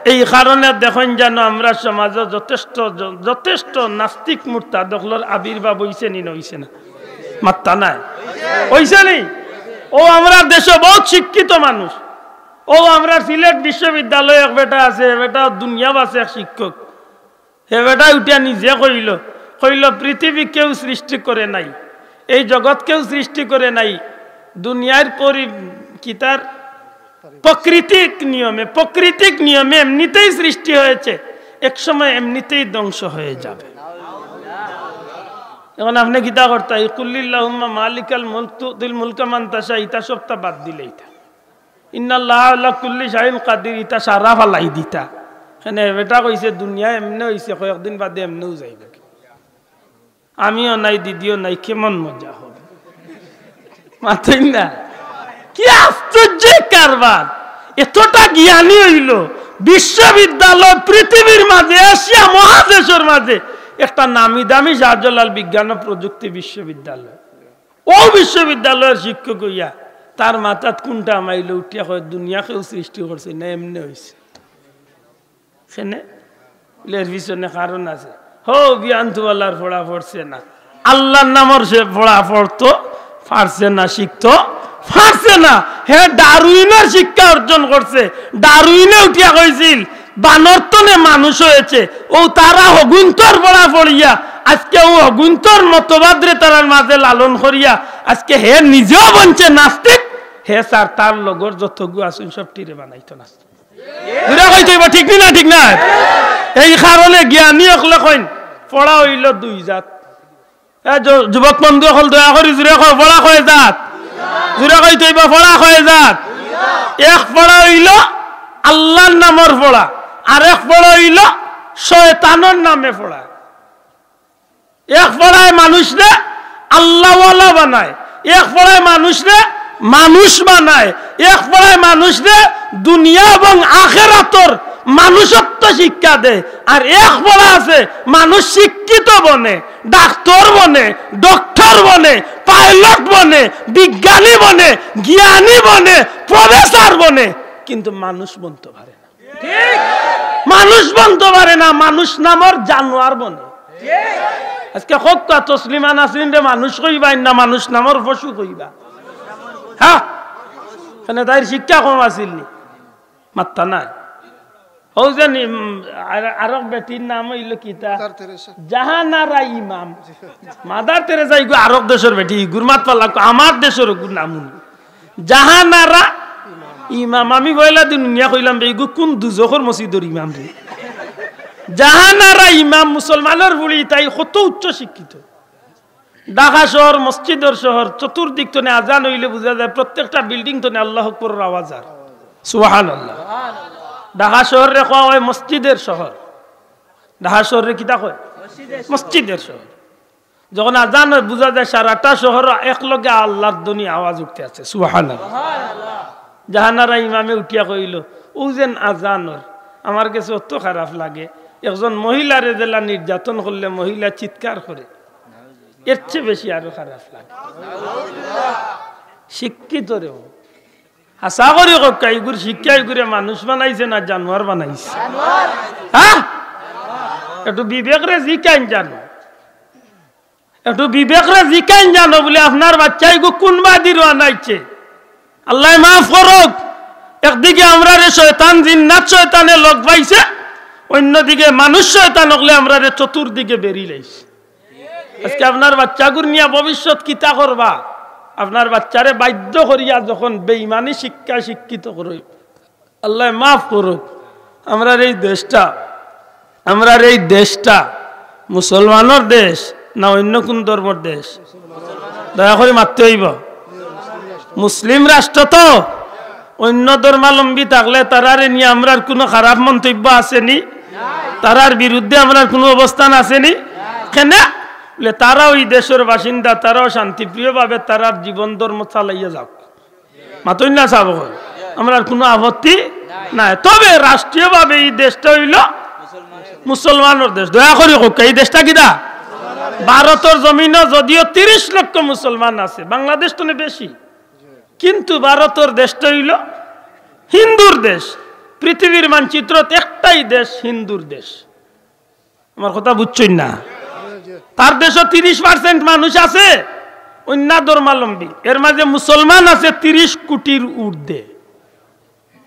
এই কারণে দেখইন যেন আমরার সমাজো যথেষ্ট, য-, যথেষ্ট নাস্তিক মুরতাদ অকলর আবির্ভাব অইছে নি না অইছে না? মাত্তা নাই। অইছে নি? অউ আমরার দেশো বউত শিক্ষিত মানুষ। অউ আমরার সিলেট বিশ্ববিদ্যালয়ে এক বেটা আছে, বেটা দুনিয়া বাসে এক শিক্ষক। হে বেটা উঠিয়া নিজে কইলো, কইলো, "পৃথিবী কেউ সৃষ্টি করে নাই, এই জগৎ কেউ সৃষ্টি করে নাই, দুনিয়ার পরি-, কিতার প্রাকৃতিক নিয়মে, প্রাকৃতিক নিয়মে এমনিতেই সৃষ্টি হয়েছে, এক সময় এমনিতেই ধ্বংস হয়ে যাবে।" এখন আপনে কিতা করতা? এই "কুলিল্লাহুম্মা মালিকাল মুলক তুতিল মুলকা মান তাশা", ইতা সবতা বাদ দিলে ইতা। ইন্নাল্লাহা আলা কুল্লি শাইইন কাদির, ইতা সারা ফালাই দিতা। কেনে বেটা কইছে, দুনিয়া এমনে অইছে, কয়েকদিন বাদে এমনেউ যাইব। আমিও নাই, দিদিও নাই, কেমন মজা হবে? মাতইন না? কি আশ্চর্য কারবার! এতটা জ্ঞানী অইলো, বিশ্ববিদ্যালয় পৃথিবীর মাঝে, এশিয়া মহাদেশর মাঝে একটা নামি দামি শাহজালাল বিজ্ঞান ও প্রযুক্তি বিশ্ববিদ্যালয়। অউ বিশ্ববিদ্যালয়র শিক্ষক অইয়া তার মাথাত কুনটা হামাইলো, উঠিয়া কয়, দুনিয়া কেউ সৃষ্টি করছে না, এমনে অইছে। কেনে? বুলে, এর পিছনে কারণ আছে। হো, বিয়ানতুওয়ালার পড়া পড়ছে না, আল্লার নামর সে পড়া পড়তো পারছে না, শিখতো পারছে না। হে ডারউইনর শিক্ষা অর্জন করছে। ডারউইনে উঠিয়া কইছিল, বানর তনে মানুষ অইছে। অউ তারা হগুইন্তর পড়া পড়িয়া, আজকে অউ হগুইন্তর মতবাদরে তারার মাঝে লালন করিয়া, আজকে হে নিজেও বনছে নাস্তিক, হে স্যার, তার লগর যতগু আছইন সবটিরে বানাইতো নাস্তিক। জুরে কইতে অইবো, ঠিক নি না? ঠিক না? এই কারণে জ্ঞানী অকলে কইন, পড়া অইলো দুই জাত। এ যু-, যুবক বন্ধু অকল, দয়া করি জুরে কও, পড়া কয় জাত? জুরে কইতে অইবো, পড়া কয় জাত? এক পড়া অইলো আল্লার নামর পড়া, আর এক পড়া অইলো শয়তানর নামে পড়া। এক পড়ায় মানুষরে আল্লাওয়ালা বানায়, এক পড়ায় মানুষরে মানুষ বানায়, এক পড়ায় মানুষরে দুনিয়া এবং আখেরাতর মানুষত্ব শিক্ষা দেয়। আর এক পড়া আছে, মানুষ শিক্ষিত বনে, ডাক্তার বনে, ডক্টর বনে, পাইলট বনে, বিজ্ঞানী বনে, জ্ঞানী বনে, প্রফেসর বনে, কিন্তু মানুষ বনতে পারে না। মানুষ বনতে পারে না, মানুষ নামর জানোয়ার বনে। আজকে কউক্কা তসলিমা নাসরিনরে মানুষ কইবা না মানুষ নামর পশু কইবা? হ্যাঁ, কেনে তাইর শিক্ষা কম আছিল নি? মাত্তা নাই। অউ যে নি-, উম, আর-, আরক বেটির নাম অইলো কিতা? Mother Teresa. জাহানারা ইমাম। মাদার তেরেসা ইগু আরক দেশর বেটি, ইগুর মাত পাল্লা, আমার দেশর ইগুর নাম হুনি। জাহানারা ইমাম। আমি পয়লা দিন হুনিয়া কইলাম, "বে, ইগু কুন দুজখর মসজিদর ইমাম রে?" জাহানারা ইমাম, মুসলমানর ফুড়ি, তাই কত উচ্চ শিক্ষিত। ঢাকা শহর মসজিদর শহর, চতুর্দিক তনে আজান অইলে বুঝা যায় প্রত্যেকটা বিল্ডিং তনে আল্লাহু আকবরর আওয়াজ আর সুবহানাল্লাহ। ঢাকা শহররে কওয়া অয় মসজিদর শহর। ঢাকা শহররে কিতা কয়? মসজিদর শহর। যখন আজান অয়, বুঝা যায় সারাটা শহর একলগে আল্লাহর ধ্বনি আওয়াজ উঠতে আছে, সুবহানাল্লাহ। জাহানারা ইমামে উঠিয়া কইলো, "অউ যেন আজান অর, আমার গেছে অত খারাপ লাগে, একজন মহিলারে যেলা নির্যাতন করলে মহিলা চিৎকার করে, এর চেয়ে বেশি আরো খারাপ লাগে।" শিক্ষিত রে ও। হাছা করি কউক্কা, ইগুর শিক্ষা ইগুরে মানুষ বানাইছে না জানোয়ার বানাইছে? হ্যাঁ? একটু বিবেকরে জিকাইন জানো। একটু বিবেকরে জিকাইন জানো বুলে আপনার বাচ্চা ইগু কুন বাদি রওয়ানা অইছে। আল্লায় মাফ করউক। একদিকে আমরারে শয়তান, জিন্নাত শয়তানে লগ পাইছে, অইন্যদিকে মানুষ শয়তান অকলে আমরারে চতুর্দিকে বেড়ি লাইছে। আজকে আপনার বাচ্চাগুর নিয়া ভবিষ্যৎ কিতা করবা? আপনার বাচ্চারে বাধ্য করিয়া যখন বেইমানি শিক্ষায় শিক্ষিত করইন, আল্লায় মাফ করউক। আমরার এই দেশটা, আমরার এই দেশটা মুসলমানর দেশ না অইন্য কুন ধর্মর দেশ? দয়া করি মাততে অইবো। মুসলিম রাষ্ট্র তো, অইন্য ধর্মাবলম্বী থাকলে তারারে নিয়া আমরার কুনু খারাপ মন্তব্য আছে নি? তারার বিরুদ্ধে আমরার কুনু অবস্থান আছে নি? কেনে? বুলে, তারাও ই দেশর বাসিন্দা, তারাও শান্তিপ্রিয়ভাবে তারার জীবন ধর্ম চালাইয়া যাউক। মাতইন না সাব অকল, আমরার কুনু আপত্তি নাই। তবে রাষ্ট্রীয়ভাবে ই দেশটা অইলো মুসলমানর দেশ। দয়া করি কউক্কা, ই দেশটা কিতা? ভারতর জমিনো যদিও তিরিশ লক্ষ মুসলমান আছে, বাংলাদেশ তনে বেশি, কিন্তু ভারতর দেশটা অইলো হিন্দুর দেশ। পৃথিবীর মানচিত্রত একটাই দেশ হিন্দুর দেশ। আমার কথা বুঝছইন না? তার দেশো তিরিশ পার্সেন্ট মানুষ আছে অইন্য ধর্মাবলম্বী, এর মাঝে মুসলমান আছে তিরিশ কোটির ঊর্ধ্বে।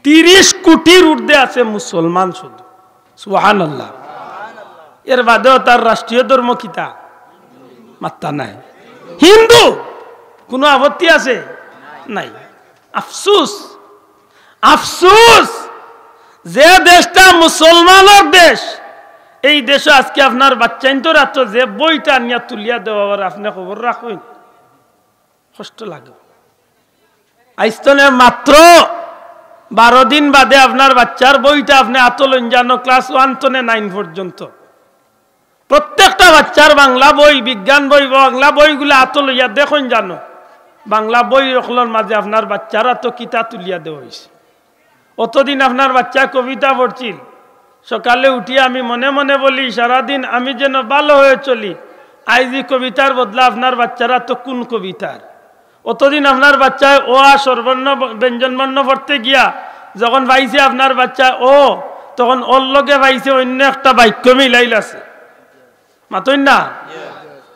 তিরিশ কোটির ঊর্ধ্বে আছে মুসলমান শুধু। সুবহানাল্লাহ। এর বাদেও তার রাষ্ট্রীয় ধর্ম কিতা? মাত্তা নাই। হিন্দু। কুনু আপত্তি আছে? নাই। আফসুস, আফসুস, যে দেশটা মুসলমানর দেশ, এই দেশো আজকে আপনার বাচ্চাইন্তর আতো যে বইটা আনিয়া তুলিয়া দেওয়া অর, আপনে খবর রাখইন, কষ্ট লাগে। আইজ তনে মাত্র বারো দিন বাদে আপনার বাচ্চার বইটা আপনে আতো লইন জানো, ক্লাস ওয়ান তনে নাইন পর্যন্ত। প্রত্যেকটা বাচ্চার বাংলা বই, বিজ্ঞান বই, বাংলা বইগুলা আতো লইয়া দেখইন জানো, বাংলা বই অকলর মাঝে আপনার বাচ্চার আতো কিতা তুলিয়া দেওয়া অইছে। অতদিন আপনার বাচ্চায় কবিতা পড়ছিল, সকালে উঠিয়া আমি মনে মনে বলি, "সারাদিন আমি যেন ভালো হয়ে চলি।" আইজ ই কবিতার বদলা আপনার বাচ্চার আতো কোন কবিতার? অতদিন আপনার বাচ্চায় অ আ স্বরবর্ণ ব-, ব্যঞ্জনবর্ণ পড়তে গিয়া যখন পাইছে আপনার বাচ্চায় অ, তখন অর লগে পাইছে অইন্য একটা বাক্য মিলাইল আছে। মাতইন না?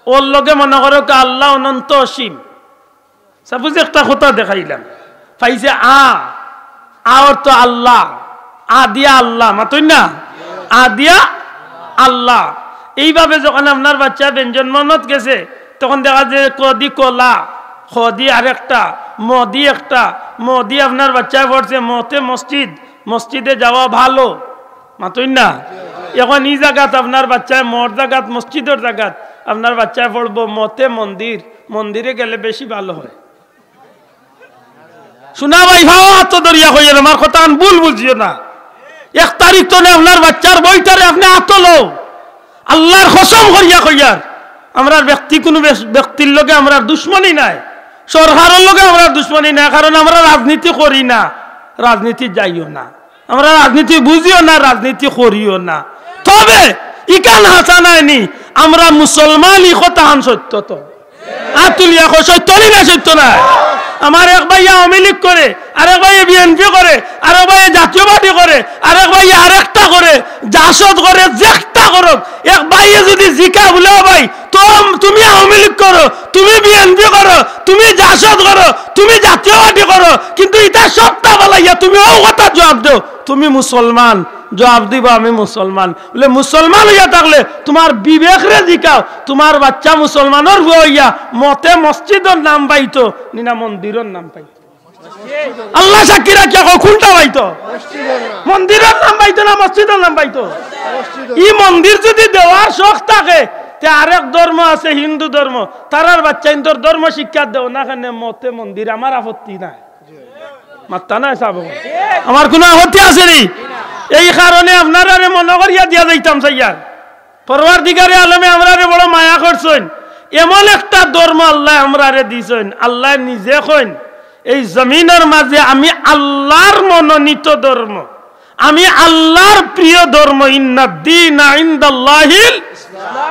অর লগে মনে করউক্কা আল্লাহ অনন্ত অসীম। Suppose একটা কথা দেখাইলাম, পাইছে আ, আ অর্থ আল্লাহ, আ দিয়া আল্লাহ, মাতইন না? আ দিয়া আল্লাহ। এইভাবে যখন আপনার বাচ্চা ব্যঞ্জনবর্ণত গেছে, তখন দেখা যায় ক দি কলা, খ দি আরেকটা, ম দি একটা, ম দি আপনার বাচ্চায় পড়ছে মতে মসজিদ, মসজিদে যাওয়া ভালো, মাতইন না? এখন ই জাগাত আপনার বাচ্চায় মর জাগাত, মসজিদর জাগাত আপনার বাচ্চায় পড়বো মতে মন্দির, মন্দিরে গেলে বেশি ভালো হয়। শুনা ভাই, ভাও আতো ধরিয়া কইয়ার, আমার কথাখান ভুল বুঝিও না। এক তারিখ তনে আপনার বাচ্চার বইটারে আপনে আতো লও। আল্লাহর কসম করিয়া কইয়ার, আমরার ব্যক্তি কুনু বেস-, ব্যক্তির লগে আমরার দুশমনি নাই, সরকারর লগে আমরার দুশমনি নাই, কারণ আমরা রাজনীতি করি না, রাজনীতি যাইও না, আমরা রাজনীতি বুঝিও না, রাজনীতি করিও না। তবে ইখান হাছা নায়নি, আমরা মুসলমান, ই কথাখান সত্য তো। আত তুলিয়া কও, সত্য নি না সত্য নায়? আমার এক ভাইয়ে আওয়ামী লীগ করে, আরেক ভাইয়ে বিএনপি করে, আরেক ভাইয়ে জাতীয় পার্টি করে, আরেক ভাইয়ে আরেকটা করে, জাসদ করে, যেকটা করউক, এক ভাইয়ে যুদি জিকা বুলে, "ও ভাই, তো তুমি আওয়ামী লীগ করো, তুমি বিএনপি করো, তুমি জাসদ করো, তুমি জাতীয় পার্টি করো, কিন্তু ইতা সবটা বালাইয়া তুমি অউ কথার জুয়াব দেও, তুমি মুসলমান।" জুয়াব দিবো, "আমি মুসলমান।" বুলে, "মুসলমান অইয়া থাকলে তুমার বিবেকরে জিকাও, তুমার বাচ্চা মুসলমানর পুয়া অইয়া মতে মসজিদর নাম পাইতো নি না মন্দিরর নাম পাইতো?" আল্লাহ সাক্ষী রাখিয়া কও, কুনটা পাইতো? মন্দিরর নাম পাইতো না মসজিদর নাম পাইতো? ই মন্দির যুদি দেওয়ার শখ থাকে, তে আরেক ধর্ম আছে, হিন্দু ধর্ম, তারার বাচ্চাইন্তর ধর্ম শিক্ষা দেও না কেনে মতে মন্দির, আমার আপত্তি নাই। মাত্তা নাই সাব। আমার কুনু আপত্তি আছে নি? এই কারণে আপনারারে মনো করিয়া দিয়া যাইতাম চাইয়ার। পরওয়ারদিগারে আলমে আমরারে বড় মায়া করছইন। এমন একটা ধর্ম আল্লায় আমরারে দিছইন। আল্লায় নিজে কইন, "এই জমিনর মাঝে আমি আল্লাহর মনোনীত ধর্ম, আমি আল্লাহর প্রিয় ধর্ম, ইন্নাদ দীনা ইনদাল্লাহিল,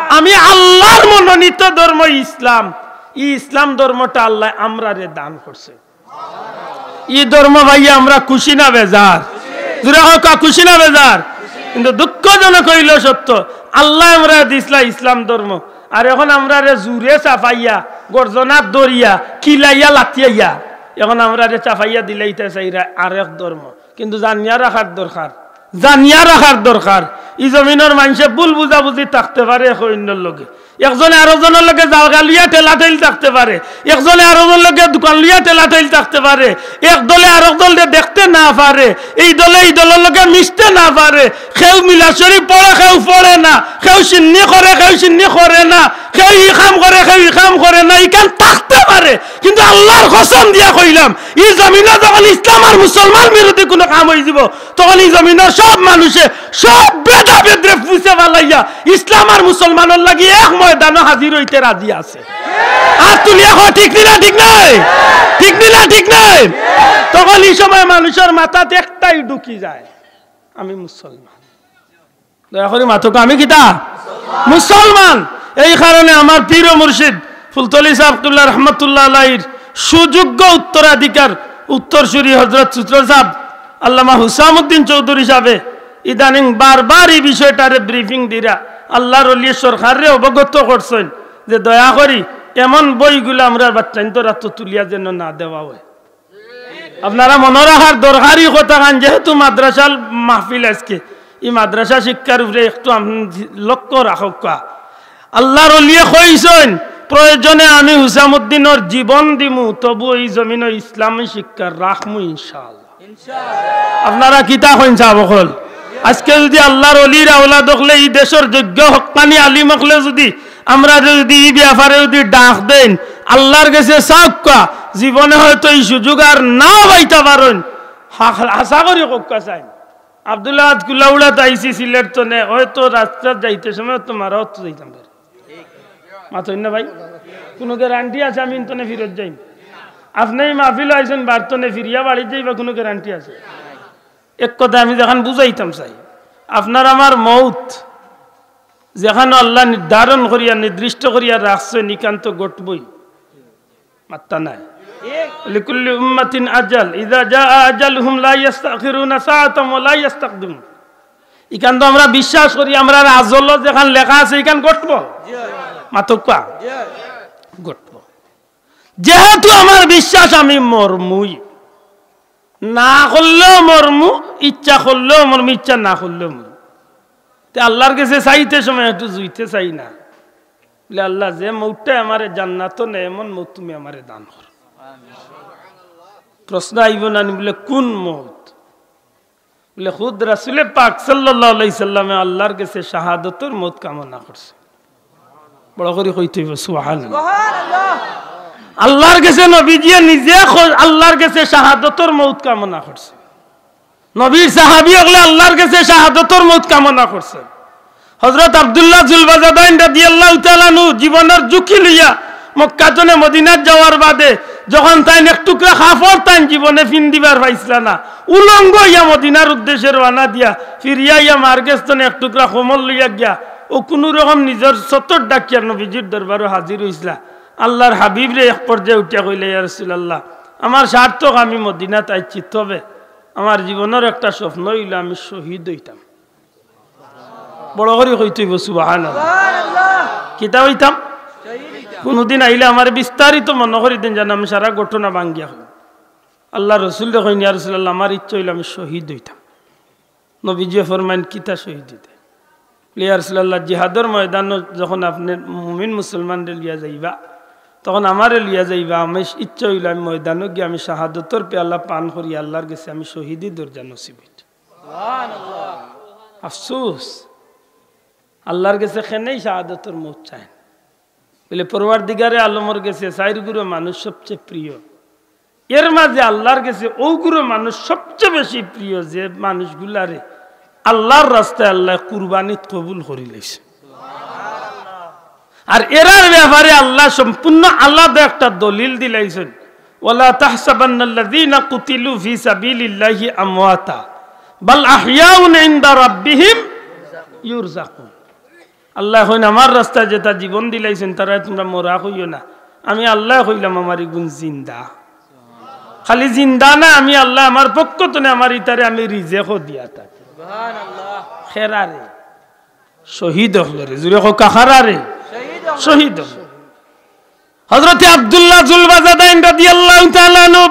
আমি আল্লাহর মনোনীত ধর্ম ইসলাম।" ই ইসলাম ধর্মটা আল্লায় আমরারে দান করছইন। ই ধর্ম পাইয়া আমরা খুশি না বেজার? জুরে কউক্কা, খুশি না বেজার? কিন্তু দুঃখজনক অইলো সত্য, আল্লায় আমরারে দিছলা ইসলাম ধর্ম, আর এখন আমরারে জুরে চাপাইয়া, গর্দনাত ধরিয়া, কিলাইয়া লাতিয়াইয়া, এখন আমরারে চাপাইয়া দিলাইতা চাইরা আরেক ধর্ম। কিন্তু জানিয়া রাখার দরকার, জানিয়া রাখার দরকার, ই জমিনর মানষে ভুল বুঝাবুঝি থাকতে পারে এক অইন্যর লগে, একজনে আরকজনর লগে জাগা লইয়া ঠেলাঠেলি থাকতে পারে, একজনে আরকজনর লগে দোকান লইয়া ঠেলাঠেলি থাকতে পারে, এক দলে আরক দলরে দেখতে না পারে, এই দলে এই দলর লগে মিশতে না পারে, কেউ মিলাদ শরিফ পড়ে, কেউ পড়ে না, কেউ সিন্নি করে, কেউ সিন্নি করে না, কেউ ই কাম করে, কেউ ই কাম করে না, ইখান থাকতে পারে। কিন্তু আল্লাহর কসম দিয়া কইলাম, ই জমিনো যখন ইসলাম আর মুসলমান বিরোধী কুনু কাম অইযিবো, তখন ই জমিনর সব মানষে, সব ভেদাভেদরে পুছে ফালাইয়া ইসলাম আর মুসলমানর লাগি এক ময়দানো হাজির অইতে রাজি আছে। আত তুলিয়া কও, ঠিক নি না ঠিক নায়? ঠিক নি না ঠিক নায়? তখন ই সময় মানষর মাথাত একটাই ঢুকি যায়, "আমি মুসলমান।" দয়া করি মাতউক্কা, "আমি কিতা?" মুসলমান। এই কারণে আমার পীর ও মুর্শিদ ফুলতলি সাব কিবলা রহমতুল্লাহ আলাইহির সুযোগ্য উত্তরাধিকার, উত্তরসূরি হযরত সূত্র সাব আল্লামা হুসামউদ্দিন চৌধুরী সাবে ইদানিং বারবার ই বিষয়টারে briefing দিরা আল্লাহর ওলিয়ে সরকাররে অবগত করছইন যে দয়া করি এমন বইগুলা আমরার বাচ্চাইন্তর আতো তুলিয়া যেন না দেওয়া অয়। আপনারা মনো রাখার দরকারি কথাখান, যেহেতু মাদ্রাসার মাহফিল আজকে, ই মাদ্রাসা শিক্ষার উপরে একটু আপনি লক্ষ্য রাখউক্কা। আল্লাহর ওলিয়ে কইছইন, "প্রয়োজনে আমি হুসামউদ্দিনর জীবন দিমু, তবু ই জমিনো ইসলামী শিক্ষা রাখমু ইনশাআল্লাহ।" আপনারা কিতা কইন সাব অকল? আজকে যুদি আল্লাহর ওলির আওলাদ অকলে ই দেশর যোগ্য হক্কানি আলিম অকলে যুদি আমরারে যুদি ই ব্যাপারে যুদি ডাক দেইন, আল্লাহর গেছে চাউক্কা, জীবনে হয়তো ই সুযোগ আর নাও পাইতা পারইন। হা-, হাছা করি কউক্কা চাইন। আব্দুল্লাহ আদ কুলাউড়াত আইছি সিলেট তনে, হয়তো রাস্তাত যাইতে সময় তো মারা অত যাইতাম পারি। মাতইন না ভাই? কুনু গ্যারান্টি আছে আমি ইন তনে ফিরত যাইমু? আপনে ই মাহফিলো আইছইন, বার তনে ফিরিয়া বাড়িত যাইবা, কুনু গ্যারান্টি আছে? এক কথা আমি যেখান বুঝাইতাম চাই, আপনার আমার মউত যেখানো আল্লায় নির্ধারণ করিয়া, নির্দিষ্ট করিয়া রাখছইন, ইখান তো ঘটবই। মাত্তা নাই। লিকুল্লি উম্মাতিন আজাল, ইযা জাআ আজালুহুম লা ইয়াস্তাখিরুনা সাআতান ওয়া লা ইয়াস্তাকদিমুন। ইখান তো আমরা বিশ্বাস করি, আমরার আজলো যেখান লেখা আছে, ইখান ঘটবো। মাতউক্কা। ঘটবো। যেহেতু আমার বিশ্বাস আমি মরমুই, না করলেও মরমু, ইচ্ছা করলেও মরমু, ইচ্ছা না করলেও মরমু। তে আল্লার গেছে চাইতে সময় একটু জুইতে চাই না। বলে, "আল্লাহ, যে মউতটায় আমারে জান্নাতো নেয়, এমন মউত তুমি আমারে দান করো।" প্রশ্ন আইবো না নি? বলে, "কোন মউত?" বলে, "খুদ রাসুলে পাক সাল্লাল্লাহু আলাইহি সাল্লামে আল্লার গেছে শাহাদতর মউত কামনা করছে।" বড় করি কইতে অইবো, সুবহানাল্লাহ। আল্লার গেছে নবীজিয়ে নিজে খ-, আল্লার গেছে শাহাদতর মউত কামনা করছে। নবীর সাহাবী অকলে আল্লার গেছে শাহাদতর মউত কামনা করছে। হযরত আব্দুল্লাহ জুলবাজাদাইন রাদিয়াল্লাহু তাআলা আনহু জীবনর ঝুঁকি লইয়া মক্কা তনে মদিনাত যাওয়ার বাদে যখন তাইন এক টুকরা কাপড় তাইন জীবনে পিন্দিবার পাইছলা না, উলঙ্গ অইয়া মদিনার উদ্দেশ্যে রওয়ানা দিয়া ফিরিয়া আইয়া মার গেছ তনে এক টুকরা কম্বল লইয়া গিয়া অউ কুনু রকম নিজর সতর ঢাকিয়া নবীজির দরবারো হাজির অইছলা। আল্লার হাবিবরে এক পর্যায়ে উঠিয়া কইলা, "ইয়া রাসুলাল্লাহ, আমার সার্থক আমি মদিনাত আইছি, তবে আমার জীবনর একটা স্বপ্ন অইলো আমি শহীদ অইতাম।" বড় করি কইতে অইবো, সুবহানাল্লাহ। কিতা অইতাম? কুনুদিন আইলে আমারে বিস্তারিত মনো করি দেইন, যেন আমি সারা ঘটনা ভাঙ্গিয়া কই। আল্লার রসুলরে কইন, "ইয়া রাসুলাল্লাহ, আমার ইচ্ছা অইলো আমি শহীদ অইতাম।" নবীজিয়ে ফরমাইন, "কিতা শহীদ অইতে?" বলে, "ইয়া রাসুলাল্লাহ, জিহাদর ময়দানো যখন আপনে মুমিন মুসলমানরে লইয়া যাইবা, তখন আমারে লইয়া যাইবা, আমি ইচ্ছা অইলো আমি ময়দানো গিয়া আমি শাহাদতর পেয়ালা পান করি, আল্লার গেছে আমি শহীদি দরজা নসিব অইতো।" আফসুস, আল্লার গেছে কেনেই শাহাদতর মউত চাইন। বলে, পরওয়ারদিগারে আলমর গেছে চাইর গুরু মানুষ সবচেয়ে প্রিয়, এর মাঝে আল্লার গেছে অউ গুরু মানুষ সবচেয়ে বেশি প্রিয়, যে মানুষগুলারে আল্লার রাস্তায় আল্লায় কুরবানিত কবুল করি লাইছে। আর এরার ব্যাপারে আল্লায় সম্পূর্ণ আলাদা একটা দলিল দিলাইছইন, "ওয়ালা তাহসাবান্নাল্লাযীনা কুতিলু ফী সাবিলিল্লাহি আমওয়াতা, বাল আহইয়াউন ইনদা রাব্বিহিম ইউরযাকুন।" আল্লায় কইন, "আমার রাস্তায় যেতা জীবন দিলাইছইন, তারারে তুমরা মরা কইও না। আমি আল্লায় কইলাম, আমার ইগুন জিন্দা। খালি জিন্দা না, আমি আল্লায় আমার পক্ষ তনে আমার ইতারে আমি রিজেকও দিয়া থাকি।" খেরারে, শহীদ অকলরে, জুরে কউক্কা, কারারে? শহীদ অকল। হযরতে আব্দুল্লাহ জুলবাজাদাইন রাদিয়াল্লাহু তাআলা আনহু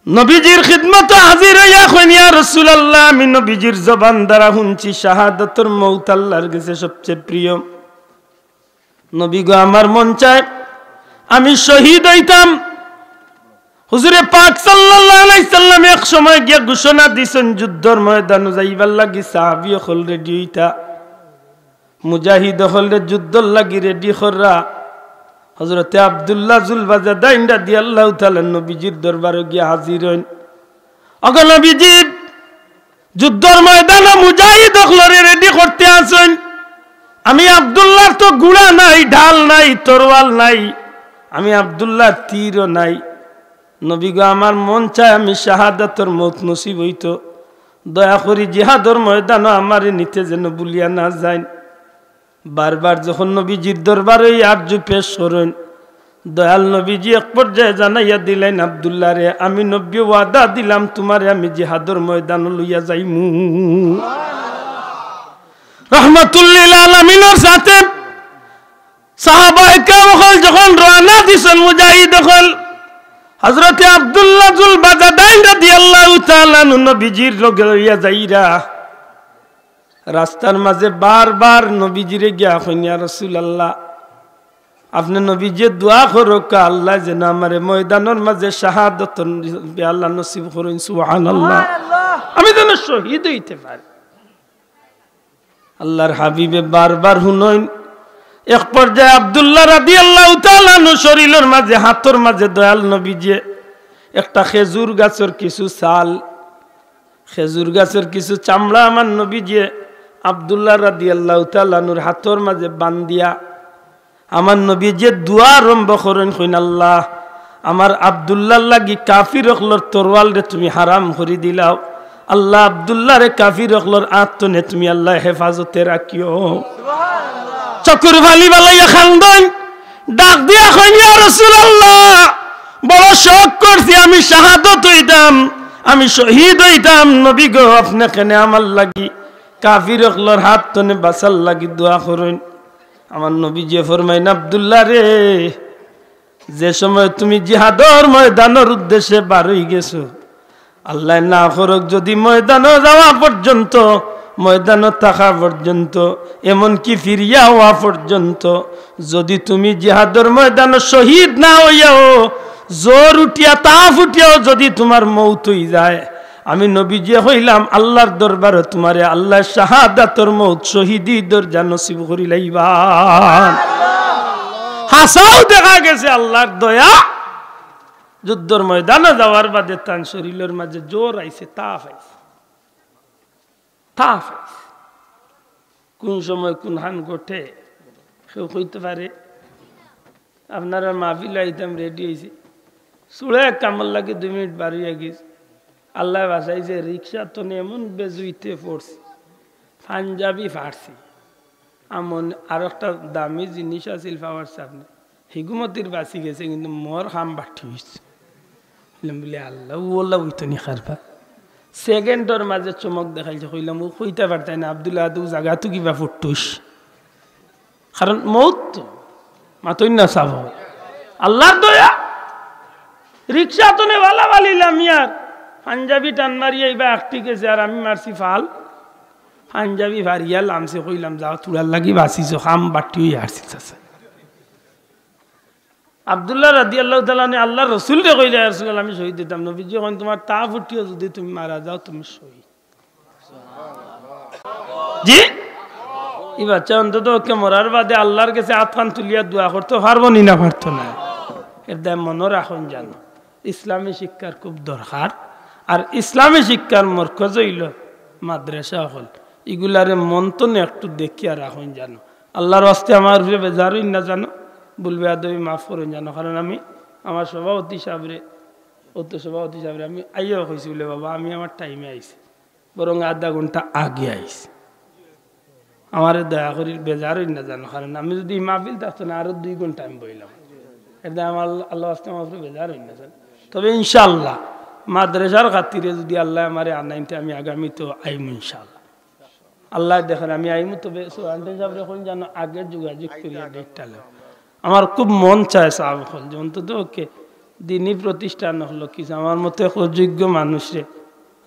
নবীজির খিদমতো হাজির অইয়া কইন, "ইয়া রাসুলাল্লাহ, আমি নবীজির জবান দ্বারা হুনছি শাহাদতর মউত আল্লার গেছে সবচেয়ে প্রিয়। নবী গো, আমার মন চায় আমি শহীদ অইতাম।" হুজুরে পাক সাল্লাল্লাহু আলাইহি সাল্লাম এক সময় গিয়া ঘোষণা দিছইন, যুদ্ধর ময়দানো যাইবার লাগি সাহাবী অকল রেডি অইতা। মুজাহিদ অকলরে যুদ্ধর লাগি রেডি কররা। হযরতে আব্দুল্লাহ জুলবাজাদাইন রাদিয়াল্লাহু তাআলা নবীজির দরবারো গিয়া হাজির অইন। "ওগো নবীজি, যুদ্ধর ময়দানো মুজাহিদ অকলরে রেডি করতে আছইন। আমি আব্দুল্লাহর তো ঘুড়া নাই, ঢাল নাই, তরোয়াল নাই, আমি আব্দুল্লাহর তীরও নাই। নবী গো, আমার মন চায় আমি শাহাদাতর মউত নসিব অইতো। দয়া করি জিহাদর ময়দানো আমারে নিতে যেন ভুলিয়া না যাইন।" বারবার যখন নবীজির দরবারো ই আরজু পেশ করইন, দয়াল নবীজি এক পর্যায়ে জানাইয়া দিলাইন, "আব্দুল্লাহরে, আমি নবীয়ে ওয়াদা দিলাম তুমারে আমি জিহাদর ময়দানো লইয়া যাইমু।" রহমাতুল্লিল আলামিনর সাথে সাহাবায়ে কেরাম অকল যখন রওয়ানা দিছইন, মুজাহিদ অকল, হযরতে আব্দুল্লাহ জুলবাজাদাইন রাদিয়াল্লাহু তাআলা আনহু নবীজির লগে লইয়া যাইরা। রাস্তার মাঝে বারবার নবীজিরে গিয়া কইন, "ইয়া রাসুলাল্লাহ, আপনে নবীজিয়ে দোয়া করউক্কা, আল্লায় যেন আমারে ময়দানর মাঝে শাহাদতর পেয়ালা নসিব করইন।" সুবহানাল্লাহ। আমি যেন শহীদ অইতে পারি। আল্লার হাবিবে বারবার হুনইন। এক পর্যায়ে আব্দুল্লাহ রাদিয়াল্লাহু তাআলা আনহু শরীলর মাঝে, হাতর মাঝে দয়াল নবীজিয়ে একটা খেজুর গাছর কিছু ছাল, খেজুর গাছর কিছু চামড়া আমার নবীজিয়ে আব্দুল্লাহ রাদিয়াল্লাহু তাআলা আনহুর হাতর মাঝে বান্ধিয়া আমার নবীজিয়ে দোয়া আরম্ভ করইন, কইন, "আল্লাহ, আমার আব্দুল্লাহর লাগি কাফির অকলর তরোয়ালরে তুমি হারাম করি দিলাও। আল্লাহ, আব্দুল্লাহরে কাফির অকলর আত তনে তুমি আল্লাহ হেফাজতে রাখিও।" চকুর পানি বালাইয়া কান্দইন, ডাক দিয়া কইন, "ইয়া রাসূলুল্লাহ, বড় শখ করছি আমি শাহাদত অইতাম, আমি শহীদ অইতাম। নবী গো, আপনে কেনে আমার লাগি কাফির অকলর হাত তনে বাঁচার লাগি দোয়া করইন।" আমার নবীজিয়ে ফরমাইন, "আব্দুল্লাহ রে, যে সময় তুমি জিহাদর ময়দানর উদ্দেশ্যে বার অই গেছো, আল্লাহ না করুক, যদি ময়দানো যাওয়া পর্যন্ত, ময়দানো থাকা পর্যন্ত, এমনকি ফিরিয়া আওয়া পর্যন্ত, যদি তুমি জিহাদর ময়দানো শহীদ না অইয়াও, জ্বর উঠিয়া, তাপ উঠিয়াও যদি তুমার মউত অই যায়, আমি নবীজিয়ে কইলাম, আল্লাহর দরবারো তুমারে আল্লাহ শাহাদাতর মউত, শহীদি দরজা নসিব করি লাইবা।" হাছাউ দেখা গেছে আল্লাহর দয়া। যুদ্ধর ময়দানো যাওয়ার বাদে তান শরীলর মাঝে জ্বর আইছে, তাপ আইছে, তাপ আইছে। কুন সময় কুনখান ঘটে, কেউ কইতে পারে? আপনারার মাহফিলো আইতাম, রেডি অইছি, চুড়ে এক কামর লাগি দুই মিনিট বার অইয়া গেছি। আল্লায় বাঁচাইছে, রিক্সা তনে এমন বেজুইতে পড়ছি, পাঞ্জাবি ফাড়ছি। আমন আর একটা দামি জিনিস আছিল, পাওয়ার সামনে হিগুমতির বাঁচি গেছে, কিন্তু মোর কাম বাট্টি অইছে। কইলাম বলে, "আল্লাহ, ও আল্লাহ অইতো নি কারবার।" সেকেন্ডর মাঝে চমক দেখাইছে, কইলাম, "ও কইতা পারতায় না, আব্দুল আদু জাগাত কিবা ফুট্টুস।" কারণ মউত তো, মাতইন না চাবো। আল্লাহর দয়া। রিক্সা তনে বালা বালি লামিয়ার, পাঞ্জাবি টান মারিয়া ইবা আটকি গেছে, আর আমি মারছি ফাল। পাঞ্জাবি ফাড়িয়া লামছে, কইলাম, "যাও, তুরার লাগি বাঁচিছো, কাম বাট্টি অইয়া হারছিল চাচা।" আব্দুল্লাহ রাদিয়াল্লাহু তাআলা আনহু আল্লাহর রসুলরে কইলা, "ইয়া রাসূলুল্লাহ, আমি শহীদ অইতাম।" নবীজিয়ে কইন, "তুমার তাপ উঠিয়াও যদি তুমি মারা যাও, তুমি শহীদ।" জি? ই বাচ্চা অন্তত পক্ষে মরার বাদে আল্লাহর গেছে আতখান তুলিয়া দোয়া করতো পারবো নি, না পারতো না? এর দায় মনো রাখইন জানো, ইসলামী শিক্ষার খুব দরকার। আর ইসলামী শিক্ষার মরকজ অইলো মাদ্রাসা অকল। ইগুলারে মন তনে একটু দেখিয়া রাখইন জানো। আল্লাহর ওয়াস্তে আমার উপরে বেজার অইন না জানো, ভুল বেয়াদবি মাফ করইন জানো। কারণ আমি আমার সভাপতি সাবরে, অত সভাপতি সাবরে আমি আইয়াও কইছি বলে, "বাবা, আমি আমার টাইমে আইছি।" বরং আধা ঘন্টা আগে আইছি। আমারে দয়া করি বেজার অইন না জানো, কারণ আমি যদি ই মাহফিল থাকতো না, আরো দুই ঘন্টা আমি বইলাম। এর দায় আমার আল্লাহ ওয়াস্তে আমার উপরে বেজার অইন না জানো। তবে ইনশাআল্লাহ মাদ্রাসার খাতিরে যদি আল্লাহ আমারে আনাইন তে আমি আগামীতে আইমু ইনশাআল্লাহ। আল্লাহ দেখেন আমি আইমু, তবে সুলতান সাবরে কইন জানো আগে যোগাযোগ করিয়া ডেটটা লও। আমার খুব মন চায় সাব অকল যে অন্তত ওকে দিনী প্রতিষ্ঠান অকল কিছু আমার মতো এক অযোগ্য মানুষরে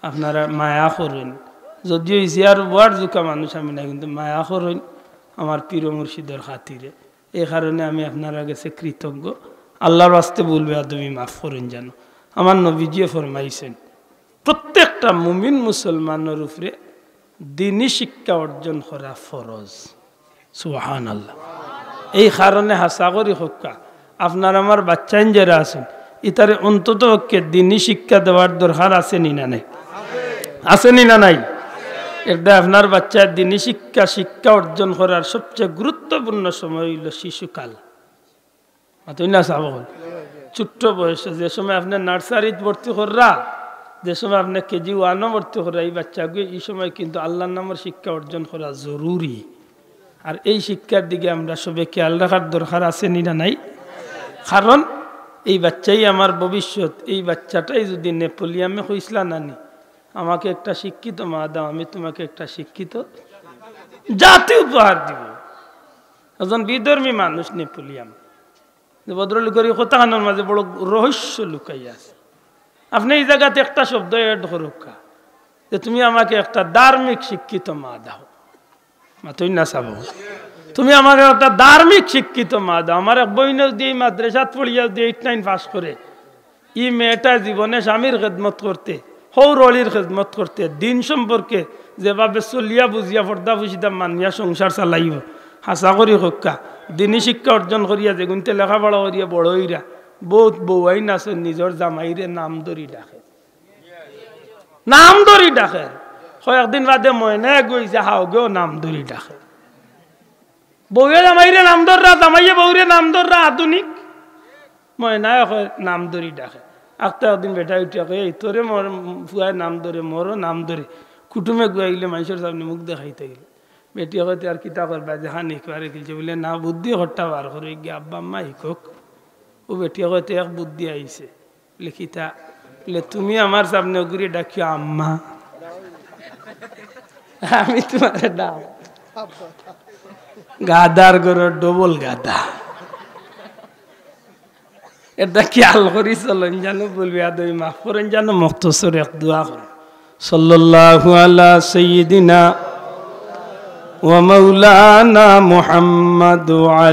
আপনারা মায়া করইন। যদিও ইজিয়ার বুয়ার জুকা মানুষ আমি না, কিন্তু মায়া করইন আমার পীর মুর্শিদর খাতিরে। এই কারণে আমি আপনারার গেছে কৃতজ্ঞ। আল্লাহর ওয়াস্তে ভুল বেয়াদবি মাফ করইন জানো। আমার নবীজিয়ে ফরমাইছেন, প্রত্যেকটা মুমিন মুসলমানর উপরে দিনী শিক্ষা অর্জন করা ফরজ। সুবহানাল্লাহ। এই কারণে হাছা করি কউক্কা, আপনার আমার বাচ্চাইন যেরা আছইন, ইতারে অন্তত পক্ষে দিনী শিক্ষা দেওয়ার দরকার আছে নি না নাই? আছে নি না নাই? এর দায় আপনার বাচ্চার দিনী শিক্ষা, শিক্ষা অর্জন করার সবচেয়ে গুরুত্বপূর্ণ সময় অইলো শিশুকাল। মাতইন না সাব অকল। ছোট্ট বয়সে যে সময় আপনে নার্সারিত ভর্তি কররা, যে সময় আপনে কেজি ওয়ানো ভর্তি কররা, ই বাচ্চাগুয়ে ই সময় কিন্তু আল্লাহর নামর শিক্ষা অর্জন করা জরুরি। আর এই শিক্ষার দিকে আমরা সবে খেয়াল রাখার দরকার আছে নি না নাই? কারণ এই বাচ্চাই আমার ভবিষ্যৎ। এই বাচ্চাটাই যদি নেপোলিয়ামে কইছলা নানি, "আমাকে একটা শিক্ষিত মা দাও, আমি তোমাকে একটা শিক্ষিত জাতি উপহার দিব।" একজন বিধর্মী মানুষ নেপোলিয়াম, যে ভদ্রলোকর ই কথাখানর মাঝে বড় রহস্য লুকাইয়া আছে। আপনে ই জাগাত একটা শব্দ add করউক্কা যে, "তুমি আমাকে একটা ধার্মিক শিক্ষিত মা দাও।" মাতইন না সাব অকল। "তুমি আমাকে একটা ধার্মিক শিক্ষিত মা দাও।" আমার এক বইনে যদি এই মাদ্রাসাত পড়িয়া যদি eight nine পাস করে, ই মেয়েটা জীবনে স্বামীর খেদমত করতে, হউর অলির খেদমত করতে, দিন সম্পর্কে যেভাবে চলিয়া বুঝিয়া পর্দা পুশিদা মানিয়া সংসার চালাইবো, হাছা করি কউক্কা, দিনী শিক্ষা অর্জন করিয়া যেগুনতে লেখাপড়া করিয়া বড় অইরা, বউত বউয়াইন আছে, নিজর জামাইরে নাম ধরি ডাকে, নাম ধরি ডাকে। কয়েকদিন বাদে ময়নায় গইছে, হাওগেও নাম ধরি ডাকে। বউয়ে জামাইরে নাম ধররা, জামাইয়ে বউরে নাম ধররা, আধুনিক। ময়নায় কয় নাম ধরি ডাকে। আখতা একদিন বেটায় উঠিয়া কয়, "এই তোরে মোর ফুয়ায় নাম ধরে, মোরও নাম ধরে।" কুটুমে গুয়াইলে মানষর সামনে মুখ দেখাইতে গেলে। বেটিয়ে কয়, "তে আর কিতা করবা, যেখান হিকবার হিকিলছো।" বুলে, "না, বুদ্ধি কট্টা বার করো, ইগিয়ে আব্বা আম্মা হিকউক।" অউ বেটিয়ে কয়, "তে এক বুদ্ধি আইছে।" বুলে, "কিতা?" বুলে, "তুমি আমার সামনে অগুরে ডাকিও আম্মা, আমি তুমারে ডাক।" গাধার ঘরর ডবল গাধা। এটা খেয়াল করি চলইন জানো, বলবি আদমি মাফ করইন জানো, মখতসর এক দোয়া করইন। সাল্লাল্লাহু আলা সাইয়্যিদিনা ওয়া মাওলানা মুহাম্মদ ওয়া